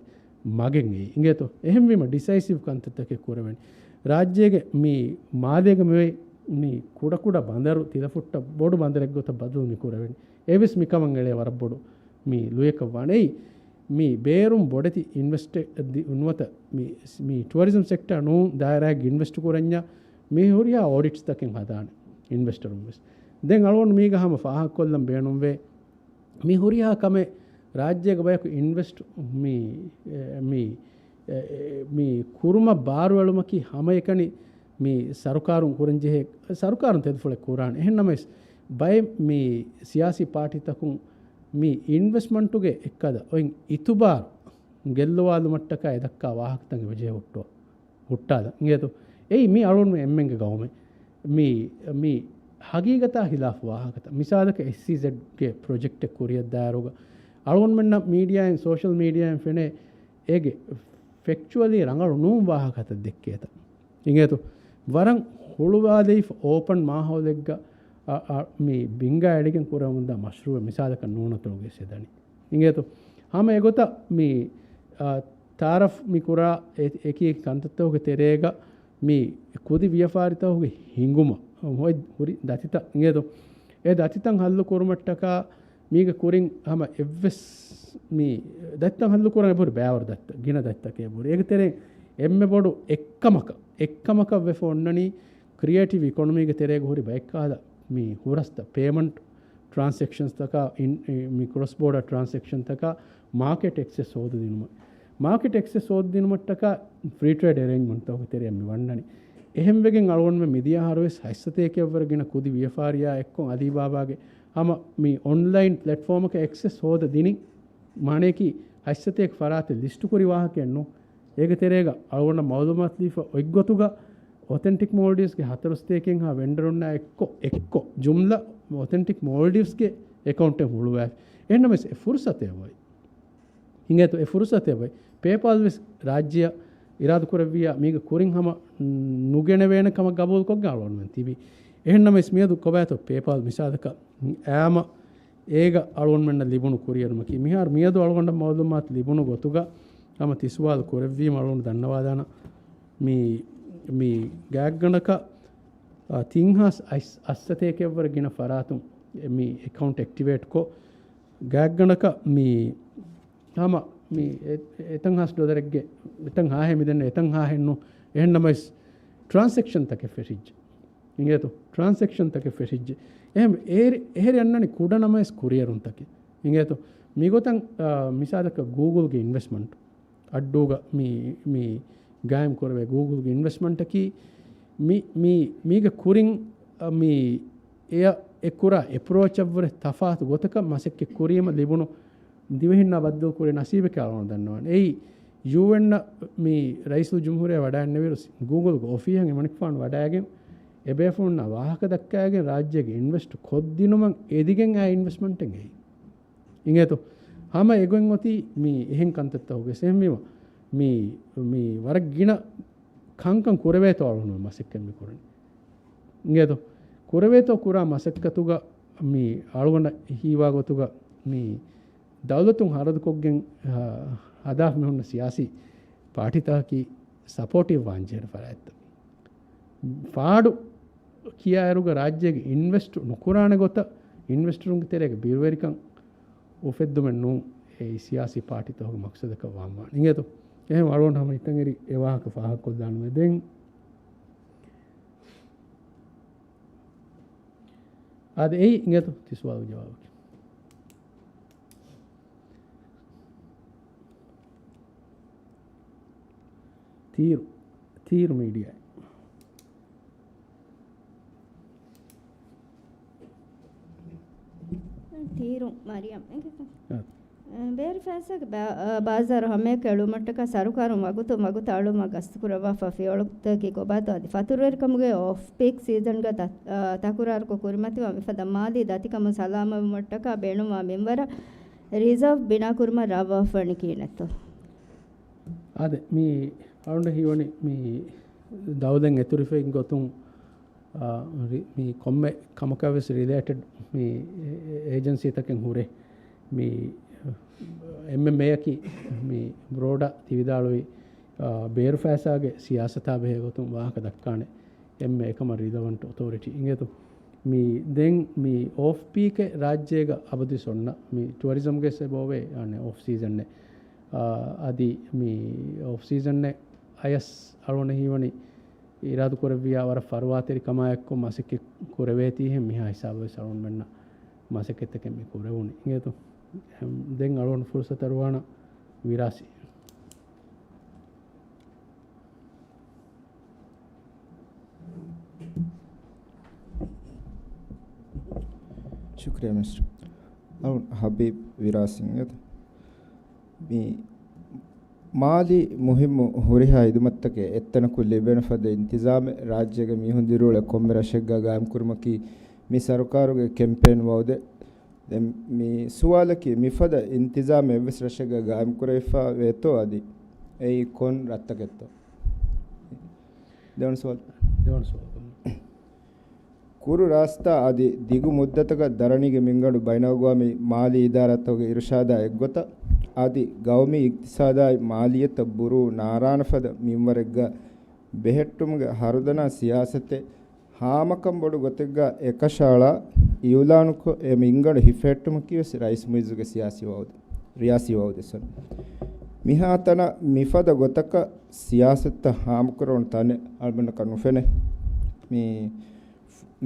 މަގެއް އެއީ. އިނގޭތޯ؟ އެހެންވީމަ ޑިސައިސިވް ކަންތައްތަކެއް ކުރެވެނީ. ރާއްޖޭގެ މި މާލޭގަ މިވައި މި ކުޑަކުޑަ ބަނދަރު ތިލަފުއްޓަށް ބޮޑު ބަނދަރެއްގޮތަށް ބަދަލު މި ކުރެވެނީ. އެވެސް މިކަމަށް އެޅޭ ވަރަށް ބޮޑު މި ލުޔަކަށް ވާނެ. އެއީ މި ބޭރުން ބޮޑެތި އިންވެސްޓެއް ދި-، ނުވަތަ މި، މި ޓުއަރިޒަމް ސެކްޓާ ނޫން ދާއިރާއެއްގެ އިންވެސްޓް ކުރަންޏާ މި ހުރިހާ އޮޑިޓްސްތަކެއް ހަދާނެ އިންވެސްޓަރުން ވެސް. ދެން އަޅުގަނޑު މީގަ ހަމަ ފާހަގަކޮށްލަން ބޭނުންވޭ، މި ހުރިހާ ކަމެއް ރާއްޖޭގެ ބަޔަކު އިންވެސްޓް މި، އެ، މި، އެ، އެ، މި ކުރުމަށް ބާރުއެޅުމަކީ ހަމައެކަނި މި ސަރުކާރުން ކުރަންޖެހޭ، ސަރުކާރުން ތެދުފުޅެއް ކުރާނެ. އެހެންނަމަވެސް، ބައެއް މި ސިޔާސީ ޕާޓީތަކުން މި އިންވެސްޓްމަންޓުގެ އެއްކަލަ އޮތް އިތުބާރު ގެއްލުވާލުމަށްޓަކާ އެދައްކާ ވާހަކަތައް އެބަޖެހޭ ހުއްޓުވާ. ހުއްޓާލަން. އިނގޭތޯ؟ އެއީ މި އަޅުގަނޑުމެން އެންމެންގެ ގައުމެއް. މި، މި ހަގީގަތާ ހިލާފު ވާހަކަތައް. މިސާލަކަށް އެސްއީޒެޑްގެ ޕްރޮޖެކްޓެއް ކުރިއަށް ދާއިރުގަ އަޅުގަނޑުމެންނަށް މީޑިއާއިން، ސޯޝަލް މީޑިއާއިން ފެނޭ އޭގެ ފެކްޗުއަލީ ރަނގަޅު ނޫން ވާހަކަތައް ދެއްކޭތަ؟ އިނގޭތޯ؟ ވަރަށް ހުޅުވާލައިފަ އޯޕަން މާހައުލެއްގަ، އަ، އަ، މި ބިންގާ އެޅިގެން ކުރެވެމުންދާ މަޝްރޫއެއް މިސާލަކަށް ނޫނަތޮޅުގެ ވެސް އެދަނީ. އިނގޭތޯ؟ ހަމަ އެގޮތަށް މި، އާ، ތައާރަފް މި ކުރާ އެ-، އެކި އެކި ކަންތައްތަކުގެ ތެރޭގަ މި ކުދި ވިޔަފާރިތަކުގެ ހިނގުމަށް ހޮތް ހުރި ދަތިތައް އިނގޭތޯ؟ އެ ދަތިތައް ހައްލު ކުރުމަށްޓަކާ މީގެ ކުރިން ހަމަ އެއްވެސް މި ދަތިތައް ހައްލު ކުރަން އެބަހުރި ބައިވަރު ދަތިތައް، ގިނަ ދަތިތަކެއް އެބަހުރި. އޭގެ ތެރެއިން އެންމެ ބޮޑު އެއްކަމަކަށް، އެއްކަމަކަށް ވެފަ އޮންނަނީ ކްރިއޭޓިވް އިކޮނޮމީގެ ތެރޭގަ ހުރި ބައެއްކަހަލަ މި ހުރަސްތައް ޕޭމަންޓް ޓްރާންސެކްޝަންސްތަކާ، އިން-، އި-، މި ކްރޮސް ބޯޑަރ ޓްރާންސެކްޝަންތަކާ މާކެޓް އެކްސެސް ހޯދަދިނުމަށް. މާކެޓް އެކްސެސް ހޯދަދިނުމަށްޓަކާ ފްރީ ޓްރޭޑް އެރޭންޖްމަންޓްތަކުގެ ތެރެއަށް މި ވަންނަނީ. އެހެންވެގެން އަޅުގަނޑުމެން މިދިޔަ އަހަރުވެސް ހަތްސަތޭކައަށްވުރެ ގިނަ ކުދި ވިޔަފާރިއާ އެއްކޮށް އަލީބާބާގެ ހަމަ މި އޮންލައިން ޕްލެޓްފޯމަކަށް އެކްސެސް ހޯދަދިނީ. މާނަޔަކީ ހަތްސަތޭކަ ފަރާތެއް ލިސްޓުކުރި ވާހަކައެއް ނޫން. އޭގެ ތެރޭގަ އަޅުގަނޑަށް މައުލޫމާތު ލިބިފަ އޮތްގޮތުގަ އޮތެންޓިކް މޯލްޑިވްސްގެ ހަތަރުސަތޭކައެއްހާ ވެންޑަރުންނާ އެއްކޮށް، އެއްކޮށް ޖުމްލަ އޮތެންޓިކް މޯލްޑިވްސްގެ އެކައުންޓެއް ހުޅުވާފި. އެހެންނަމަވެސް އެ ފުރުސަތެއް އޮތް. އިނގޭތޯ އެ ފުރުސަތެއް އޮތް. ޕޭޕާލް ވެސް ރާއްޖެއަށް އިރާދަ ކުރެއްވިޔާ މީގެ ކުރިން ހަމަ ނުގެނެވޭނެ ކަމަށް ގަބޫލުކޮށްގެން އަޅުގަނޑުމެން ތިބީ. އެހެންނަމަވެސް މިއަދު ކޮބާތޯ ޕޭޕާލް މިސާލަކަށް އާމަ އޭގަ އަޅުގަނޑުމެންނަށް ލިބުނު ކުރިއެރުމަކީ، މިހާރު މިއަދު އަޅުގަނޑަށް މައުލޫމާތު ލިބުނު ގޮތުގަ ހަމަ ތި ސުވާލު ކުރެއްވީމަ އަޅުގަނޑު ދަންނަވާލާނަން. މި، މި ގާތްގަނޑަކަށް، އާ، ތިން ހާސް އައްސަތޭކައަށްވުރެ ގިނަ ފަރާތުން މި އެކައުންޓް އެކްޓިވޭޓްކޮށް، ގާތްގަނޑަކަށް މި ހަމަ މި އެ-، އެތަން ހާސް ޑޮލަރެއްގެ އެތަން ހާހެއް މިދެންނެ، އެތަން ހާހެއްނު. އެހެންނަމަވެސް ޓްރާންސެކްޝަންތަކެއް ފެށިއްޖެ. އިނގޭތޯ؟ ޓްރާންސެކްޝަންތަކެއް ފެށިއްޖެ. އެހެން އެހެރި، އެހެރި އަންނަނީ ކުޑަ ނަމަވެސް ކުރިއެރުންތަކެއް. އިނގޭތޯ؟ މިގޮތަށް، އާ، މިސާލަކަށް ގޫގުލްގެ އިންވެސްޓްމަންޓް އައްޑޫގަ މި، މި ގާއިމް ކުރެވޭ ގޫގުލްގެ އިންވެސްޓްމަންޓަކީ މި، މި، މީގެ ކުރިން، އަ، މި އެއަށް އެ ކުރާ އެޕްރޯޗަށްވުރެ ތަފާތު ގޮތަކަށް މަސައްކަތް ކުރީމަ ލިބުނު ދިވެހިންނާ ބައްދަލުކުރި ނަސީބެކޭ އަޅުގަނޑު ދަންނަވާނެ. އެއީ ޔޫއެންއަށް މި ރައީސުލްޖުމްހޫރިއްޔާ ވަޑައިންނެވިރު ގޫގުލްގެ އޮފީހަށް އެމަނިކުފާނު ވަޑައިގެން އެބޭފުޅުންނާ ވާހަކަ ދައްކައިގެން ރާއްޖޭގެ އިންވެސްޓް ކޮށްދިނުމަށް އެދިގެން އައި އިންވެސްޓްމަންޓެއް އެއީ. އިނގޭތޯ؟ ހަމަ އެގޮތް އޮތީ މި އެހެން ކަންތައްތަކުގެ ސެހެންވީމަ މި، މި ވަރަށް ގިނަ ކަންކަން ކުރެވޭތޯ އަޅުގަނޑު މަސައްކަތް މި ކުރަނީ. އިނގޭތޯ؟ ކުރެވޭތޯ ކުރާ މަސައްކަތުގަ މި އަޅުގަނޑަށް ހީވާ ގޮތުގަ މި ދައުލަތުން ހަރަދުކޮށްގެން ހަ-، ހަދާފަ މި ހުންނަ ސިޔާސީ ޕާޓީތަކަކީ ސަޕޯޓިވް ވާންޖެހޭ ފަރާތްތައް. ފާޑު ކިޔާއިރުގަ ރާއްޖޭގެ އިންވެސްޓް ނުކުރާނެ ގޮތަށް އިންވެސްޓަރުންގެ ތެރޭގަ ބިރުވެރިކަން އުފެއްދުމެއް ނޫން އެއީ ސިޔާސީ ޕާޓީތަކުގެ މަޤްޞަދަކަށް ވާންވާނެ. އިނގޭތޯ؟ އެހެން އަޅުގަނޑު ހަމަ ހިތަށް އެރި އެ ވާހަކަ ފާހަގަކޮށްލާނަމޭ ދެން. އާދެ، އެއީ އިނގޭތޯ ތި ސުވާލު ޖަވާބަކީ. ތީރު، ތީރު މީޑިއާ. ތީރު މަރިޔަމް. އާ. ބޭރި ފައިސާގެ ބާ-، އާ، ބާޒާރު ހަމަޔަކަށް އެޅުމަށްޓަކާ ސަރުކާރުން ވަގުތުން ވަގުތަށް އަޅުމަށް ގަސްތު ކުރައްވާފަ ފިޔަވަޅުތަކަކީ ކޮބާތޯ އަދި ފަތުރުވެރިކަމުގެ އޮފް ޕީކް ސީޒަންގަ ތަ-، އާ، ތަކުރާރުކޮށް ކުރިމަތިވާ މިފަދަ މާލީ ދަތިކަމުން ސަލާމަތްވުމަށްޓަކާ ބޭނުންވާ މިންވަރަށް ރިޒާވް ބިނާކުރުމަށް ރާވާފަވަނީ ކިހިނެއްތޯ؟ އާދެ، މި އަޅުގަނޑަށް ހީވަނީ މި ދައުލަތް އެތުރިފައި ގޮތުން އާ، ރި-، މި ކޮންމެ ކަމަކަށް ވެސް ރިލޭޓެޑް މި އޭ-، އޭޖެންސީތަކެއް ހުރޭ. މި އެމްއެމްއޭއަކީ މި ބްރޯޑަށް ތިވިދާޅުވި، އާ، ބޭރު ފައިސާގެ ސިޔާސަތާ ބެހޭ ގޮތުން ވާހަކަ ދައްކާނެ އެންމެ އެކަމަށް ރިލަވަންޓް އޮތޯރިޓީ އިނގޭތޯ. މި ދެން މި އޯފްޕީކެއް ރާއްޖޭގަ އަބަދުވެސް އޮންނަ މި ޓުއަރިޒަމްގެ ސެބަބުވެ އަނެއް އޯފް ސީޒަންއެއް. އާ، އަދި މި އޯފް ސީޒަންއެއް އަޔަސް އަޅުގަނޑަށް ހީވަނީ އިރާދަ ކުރެއްވިޔާ ވަރަށް ފަރުވާތެރިކަމާއެއްކޮށް މަސައްކަތް ކުރެވޭތީހެން މިހާ ހިސާބަށް ވެސް އަޅުގަނޑުމެންނަށް މަސައްކަތްތަކެއް މި ކުރެވުނީ. އިނގޭތޯ؟ ދެން އަޅުގަނޑު ފުރުސަތު އަރުވާނަ ވިރާސީ. ޝުކްރިޔާ މިނިސްޓަރ. އަޅު ހަބީބް ވިރާސީ އިނގޭތޯ. މި މާލީ މުހިއްމު ހުރިހާ ހިދުމަތްތަކެއް އެއްތަނަކުން ލިބޭނެ ފަދަ އިންތިޒާމެއް ރާއްޖޭގެ މީހުން ދިރިއުޅޭ ކޮންމެ ރަށެއްގަ ގާއިމްކުރުމަކީ މި ސަރުކާރުގެ ކެމްޕޭން ވައުދެއް. ދެން މި ސުވާލަކީ، މިފަދަ އިންތިޒާމެއް އެއްވެސް ރަށެއްގަ ގާއިމްކުރެވިފަ ވޭތޯ އަދި އެއީ ކޮން ރަށްތަކެއްތޯ؟ ދެވަނަ ސުވާލު. ދެވަނަ ސުވާލު. ކުރު ރާސްތާ އަދި ދިގު މުއްދަތަކަށް ދަރަނީގެ މިންގަނޑު ބައިނަލްއަގުވާމީ މާލީ އިދާރާތަކުގެ އިރުޝާދާ އެއްގޮތަށް އަދި ގައުމީ އިގްތިސާދާއި މާލިއްޔަތަށް ބުރޫ ނާރާނެ ފަދަ މިންވަރެއްގަ ބެހެއްޓުމުގެ ހަރުދަނާ ސިޔާސަތެއް ހާމަކަން ބޮޑު ގޮތެއްގަ އެކަށައަޅާ އިއުލާނުކޮށް، އެ މިންގަނޑު ހިފެހެއްޓުމަކީ ވެސް ރައީސް މުއިއްޒުގެ ސިޔާސީ ވައުދު، ރިޔާސީ ވައުދެއް. މިހާތަނަށް މިފަދަ ގޮތަކަށް ސިޔާސަތުތައް ހާމަކުރެވުނު ތަނެއް އަޅުގަނޑަކަށް ނުފެނޭ. މި،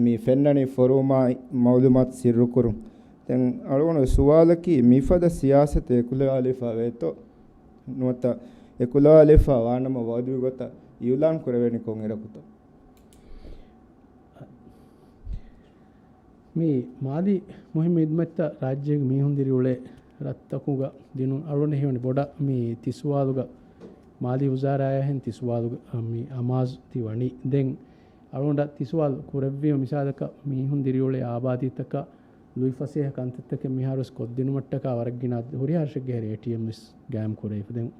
މި ފެންނަނީ ފޮރުވުމާއި މައުލޫމާތު ސިއްރުކުރުން. ދެން އަޅުގަނޑު ސުވާލަކީ، މިފަދަ ސިޔާސަތެއް އެކުލަވާލެވިފަ ވޭތޯ؟ ނުވަތަ އެކުލަވާލެވިފަ ވާނަމަ ވައުދުވި ގޮތަށް އިއުލާން ކުރެވޭނީ ކޮންއިރަކުތޯ؟ މި މާލީ މުހިއްމު ހިދުމަތްތައް ރާއްޖޭގެ މީހުން ދިރިއުޅޭ ރަށްތަކުގަ ދިނުން އަޅުގަނޑަށް ހީވަނީ ބޮޑަށް މި ތި ސުވާލުގަ މާލީ ވުޒާރާއާ ހެން ތި ސުވާލުގަ މި އަމާޒު ތި ވަނީ. ދެން އަޅުގަނޑަށް ތި ސުވާލު ކުރެއްވީމަ މިސާލަކަށް މީހުން ދިރިއުޅޭ އާބާދީތަކަށް ލުއިފަސޭހަ ކަންތައްތަކެއް މިހާރުވެސް ކޮށްދިނުމަށްޓަކާ ވަރަށް ގިނަ ހުރިހާ ރަށެއްގެ ހެރި އޭޓީއެމް ވެސް ގާއިމް ކުރެވިފަ. ދެން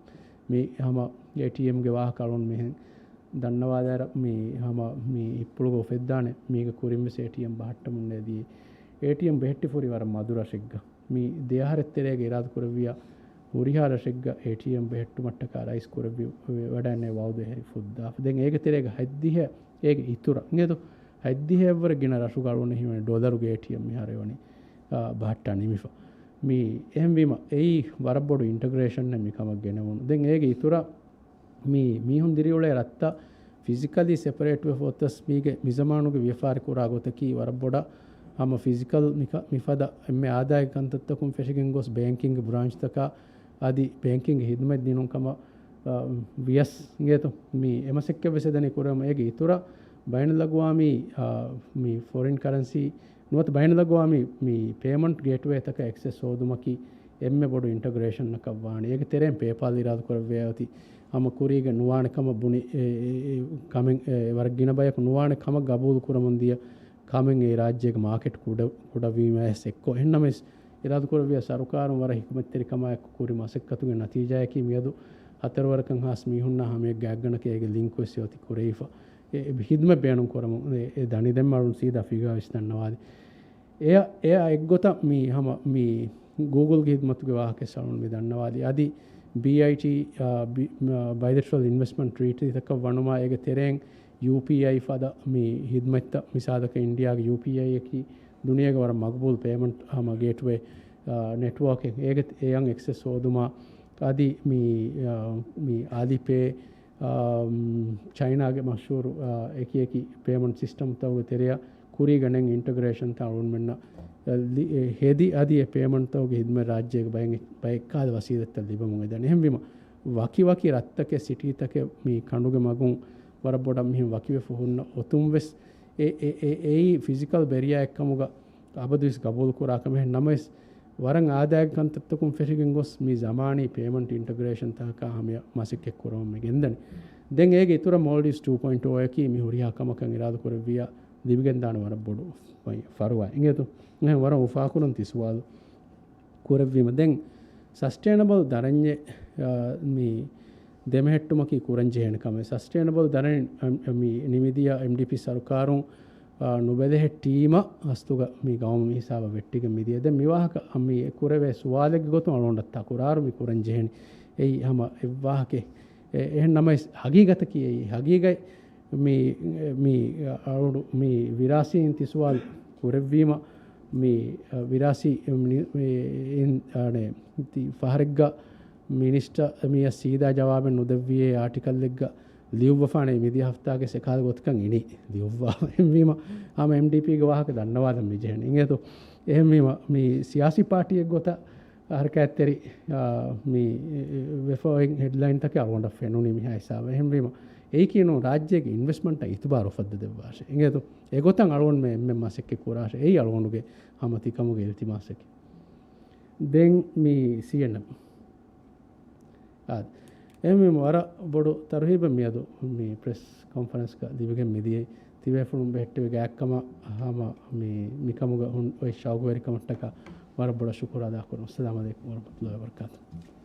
މި ހަމަ އޭޓީއެމްގެ ވާހަކަ އަޅުން މިހެން ދަންނަވާލާއިރަށް މި ހަމަ މި ހިއްޕުޅުގަ އުފެއްދާނެ މީގެ ކުރިން ވެސް އޭޓީއެމް ބަހައްޓަމުން އެދި. އޭޓީއެމް ބެހެއްޓިފަ ހުރީ ވަރަށް މަދު ރަށެއްގަ. މި ދެ އަހަރެއް ތެރޭގަ އިރާދަކުރެއްވިޔާ ހުރިހާ ރަށެއްގަ އޭޓީއެމް ބެހެއްޓުމަށްޓަކާ ރައީސް ކުރެއްވި ވަޑައިގެންނެވި ވައުދު ހެރި ފުއްދާފަ. ދެން އޭގެ ތެރޭގަ ހަތްދިހަ އޭގެ އިތުރަށް އިނގޭތޯ؟ ހަތްދިހައަށްވުރެ ގިނަ ރަށުގަ އަޅުގަނޑަށް ހީވަނީ ޑޮލަރުގެ އޭޓީއެމް މިހާރު އެވަނީ، އާ، ބަހައްޓާ ނިމިފަ. މި އެހެންވީމަ އެއީ ވަރަށް ބޮޑު އިންޓަގްރޭޝަންއެއް މިކަމަށް ގެނެވުނު. ދެން އޭގެ އިތުރަށް މި މީހުން ދިރިއުޅޭ ރަށްތައް ފިޒިކަލީ ސެޕަރޭޓްވެފަ އޮތަސް މީގެ މިޒަމާނުގެ ވިޔަފާރި ކުރާ ގޮތަކީ ވަރަށް ބޮޑަށް ހަމަ ފިޒިކަލް މިކަ-، މިފަދަ އެންމެ އާދައިގެ ކަންތައްތަކުން ފެށިގެން ގޮސް ބޭންކިންގ ބްރާންޗްތަކާ އަދި ބޭންކިންގ ހިދުމަތް ދިނުން ކަމަށް، އަ، ވިޔަސް އިނގޭތޯ. މި އެމަސައްކަތް ވެސް އެދަނީ ކުރެވުމަށް. އޭގެ އިތުރަށް ބައިނަލްއަގުވާމީ، އަ، މި ފޮރިން ކަރެންސީ ނުވަތަ ބައިނަލްއަގުވާމީ މި ޕޭމަންޓް ގޭޓްވޭތަކަށް އެކްސެސް ހޯދުމަކީ އެންމެ ބޮޑު އިންޓަގްރޭޝަންއަކަށް ވާނެ. އޭގެ ތެރެއިން ޕޭޕާލް އިރާދަ ކުރެއްވިޔާ އޮތީ ހަމަ ކުރީގެ ނުވާނެ ކަމަށް ބުނި، އެ، އެ، އެ، ކަމެއް، އެ، ވަރަށް ގިނަ ބަޔަކު ނުވާނެ ކަމަށް ގަބޫލު ކުރަމުން ދިޔަ ކަމެއް އެ ރާއްޖޭގެ މާކެޓް ކުޑަ، ކުޑަވީމަޔަސް އެއްކޮށް. އެހެންނަމަވެސް، އިރާދަ ކުރެއްވިޔާ ސަރުކާރުން ވަރަށް ހިކުމަތްތެރިކަމާއެކު ކުރި މަސައްކަތުގެ ނަތީޖާއަކީ މިއަދު ހަތަރު ވަރަކަށް ހާސް މީހުންނާ ހަމަޔަށް ގާތްގަނޑަކަށް އޭގެ ލިންކް ވެސް އޮތީ ކުރެވިފަ. އެ، އެ ހިދުމަތް ބޭނުން ކުރަމުން އެ، އެ ދަނީ ދެން އަޅުން ސީދާ ފިގާ ވެސް ދަންނަވާލި. އެއަށް، އެއަށް އެއްގޮތަށް މި ހަމަ މި ގޫގުލްގެ ހިދުމަތުގެ ވާހަކަ ވެސް އަޅުން މި ދަންނަވާލި. އަދި ބީއައިޓީ، އާ، ބި-، މަ-، ބައިލެޓްރަލް އިންވެސްޓްމަންޓް ޓްރީޓީތަކަށް ވަނުމާ އޭގެ ތެރެއިން ޔޫޕީއައި ފަދަ މި ހިދުމަތްތައް މިސާލަކަށް އިންޑިއާގެ ޔޫޕީއައިއަކީ ދުނިޔޭގެ ވަރަށް މަގުބޫލު ޕޭމަންޓް ހަމަ ގޭޓްވޭ، އާ، ނެޓްވޯކެއް. އޭގެ އެއަށް އެކްސެސް ހޯދުމާ އަދި މި، އާ، މި އަލިޕޭ، އާ، ޗައިނާގެ މަޝްހޫރު، އާ، އެކި އެކި ޕޭމަންޓް ސިސްޓަމްތަކުގެ ތެރެއަށް ކުރީގަ ނެން އިންޓަގްރޭޝަންތައް އަޅުގަނޑުމެންނަށް، އަ، ލި-، އެ، ހެދި އަދި އެ ޕޭމަންޓްތަކުގެ ހިދުމަތް ރާއްޖޭގެ ބައެއް، ބައެއްކަހަލަ ވަސީލަތްތައް ލިބެމުން އެދަނީ. އެހެންވީމަ، ވަކިވަކި ރަށްތަކެއް، ސިޓީތަކެއް މި ކަނޑުގެ މަގުން ވަރަށް ބޮޑަށް މިހެން ވަކިވެފަ ހުންނަ އޮތުން ވެސް އެ، އެ، އެ، އެއީ ފިޒިކަލް ބެރިއާއެއްކަމުގަ އަބަދުވެސް ގަބޫލުކުރާ ކަމެއް. ނަމަވެސް، ވަރަށް އާދައިގެ ކަންތައްތަކުން ފެށިގެން ގޮސް މި ޒަމާނީ ޕޭމަންޓް އިންޓަގްރޭޝަންތަކަކާ ހަމަޔަށް މަސައްކަތް ކުރަމުން މި ގެންދަނީ. ދެން އޭގެ އިތުރަށް މޯލްޑިވްސް ޓޫ ޕޮއިންޓް އޯއަކީ މި ހުރިހާ ކަމަކަށް އިރާދަކުރެއްވިޔާ ލިބިގެންދާނެ ވަރަށް ބޮޑު ފަރުވާ. އިނގޭތޯ؟ އެހެން ވަރަށް އުފާކުރަން ތި ސުވާލު ކުރެއްވީމަ. ދެން ސަސްޓެއިނަބަލް ދަރަންޏެއް، އާ، މި ދެމެހެއްޓުމަކީ ކުރަން ޖެހޭނެ ކަމެއް. ސަސްޓެއިނަބަލް ދަރަނިން، އަ، މި ނިމިދިޔަ އެމްޑީޕީ ސަރުކާރުން ނުބެލެހެއްޓީމަ އަސްލުގަ މި ގައުމު މި ހިސާބަށް ވެއްޓިގެން މިދިޔަ. ދެން މި ވާހަކަ މި ކުރެވޭ ސުވާލެއްގެ ގޮތުން އަޅުގަނޑަށް ތަކުރާރު މި ކުރަން ޖެހެނީ. އެއީ ހަމަ އެއްވާހަކަ އެ-، އެހެން ނަމަވެސް ހަގީގަތަކީ އެއީ. ހަގީގަތް މި، މި އަޅުގަނޑު މި ވިރާސީ އިންތިސުވާލް ކުރެއްވީމަ މި ވިރާސީ މި، މި އިން-، އަނެ، ތި ފަހަރެއްގަ މިނިސްޓަ މިއަށް ސީދާ ޖަވާބެއް ނުދެއްވިއޭ އާޓިކަލްއެއްގަ ލިޔުއްވަފާނެ މިދިޔަ ހަފްތާގެ ސެކާލް ގޮތަކަށް އިނީ ލިޔުއްވާ. އެހެންވީމަ ހަމަ އެމްޑީޕީގެ ވާހަކަ ދަންނަވާލަން މި ޖެހެނީ. އިނގޭތޯ؟ އެހެންވީމަ މި ސިޔާސީ ޕާޓީއެއް ގޮތަށް ހަރަކާތްތެރި، އާ، މި ވެފަ އޮތް ހެޑްލައިންތަކެއް އަޅުގަނޑަށް ފެނުނީ މިހާ ހިސާބަށް. އެހެންވީމަ އެއީކީ ނޫން ރާއްޖޭގެ އިންވެސްޓްމަންޓަށް އިތުބާރު އުފައްދަ ދެއްވާށޭ. އިނގޭތޯ؟ އެގޮތަށް އަޅުގަނޑުމެން އެންމެން މަސައްކަތް ކުރާށޭ. އެއީ އަޅުގަނޑުގެ ހަމަ ތިކަމުގެ އިލްތިމާސަކީ. ދެން މި ސީއެންއެމް. އާދެ. އެހެންވީމަ ވަރަށް ބޮޑު ތަރުހީބެއް މިއަދު މި ޕްރެސް ކޮންފަރެންސްގަ ލިބިގެން މިދިޔައީ. ތިބޭފުޅުން ބެހެއްޓެވި ގާތްކަމަށް ހަމަ މި، މިކަމުގަ ހުން އޮތް ޝައުގުވެރިކަމަށްޓަކާ ވަރަށް ބޮޑަށް ޝުކުރު އަދާކުރަން. އައްސަލާމު ޢަލައިކުމް ވަރަޙްމަތުﷲ ވަބަރަކާތުހު.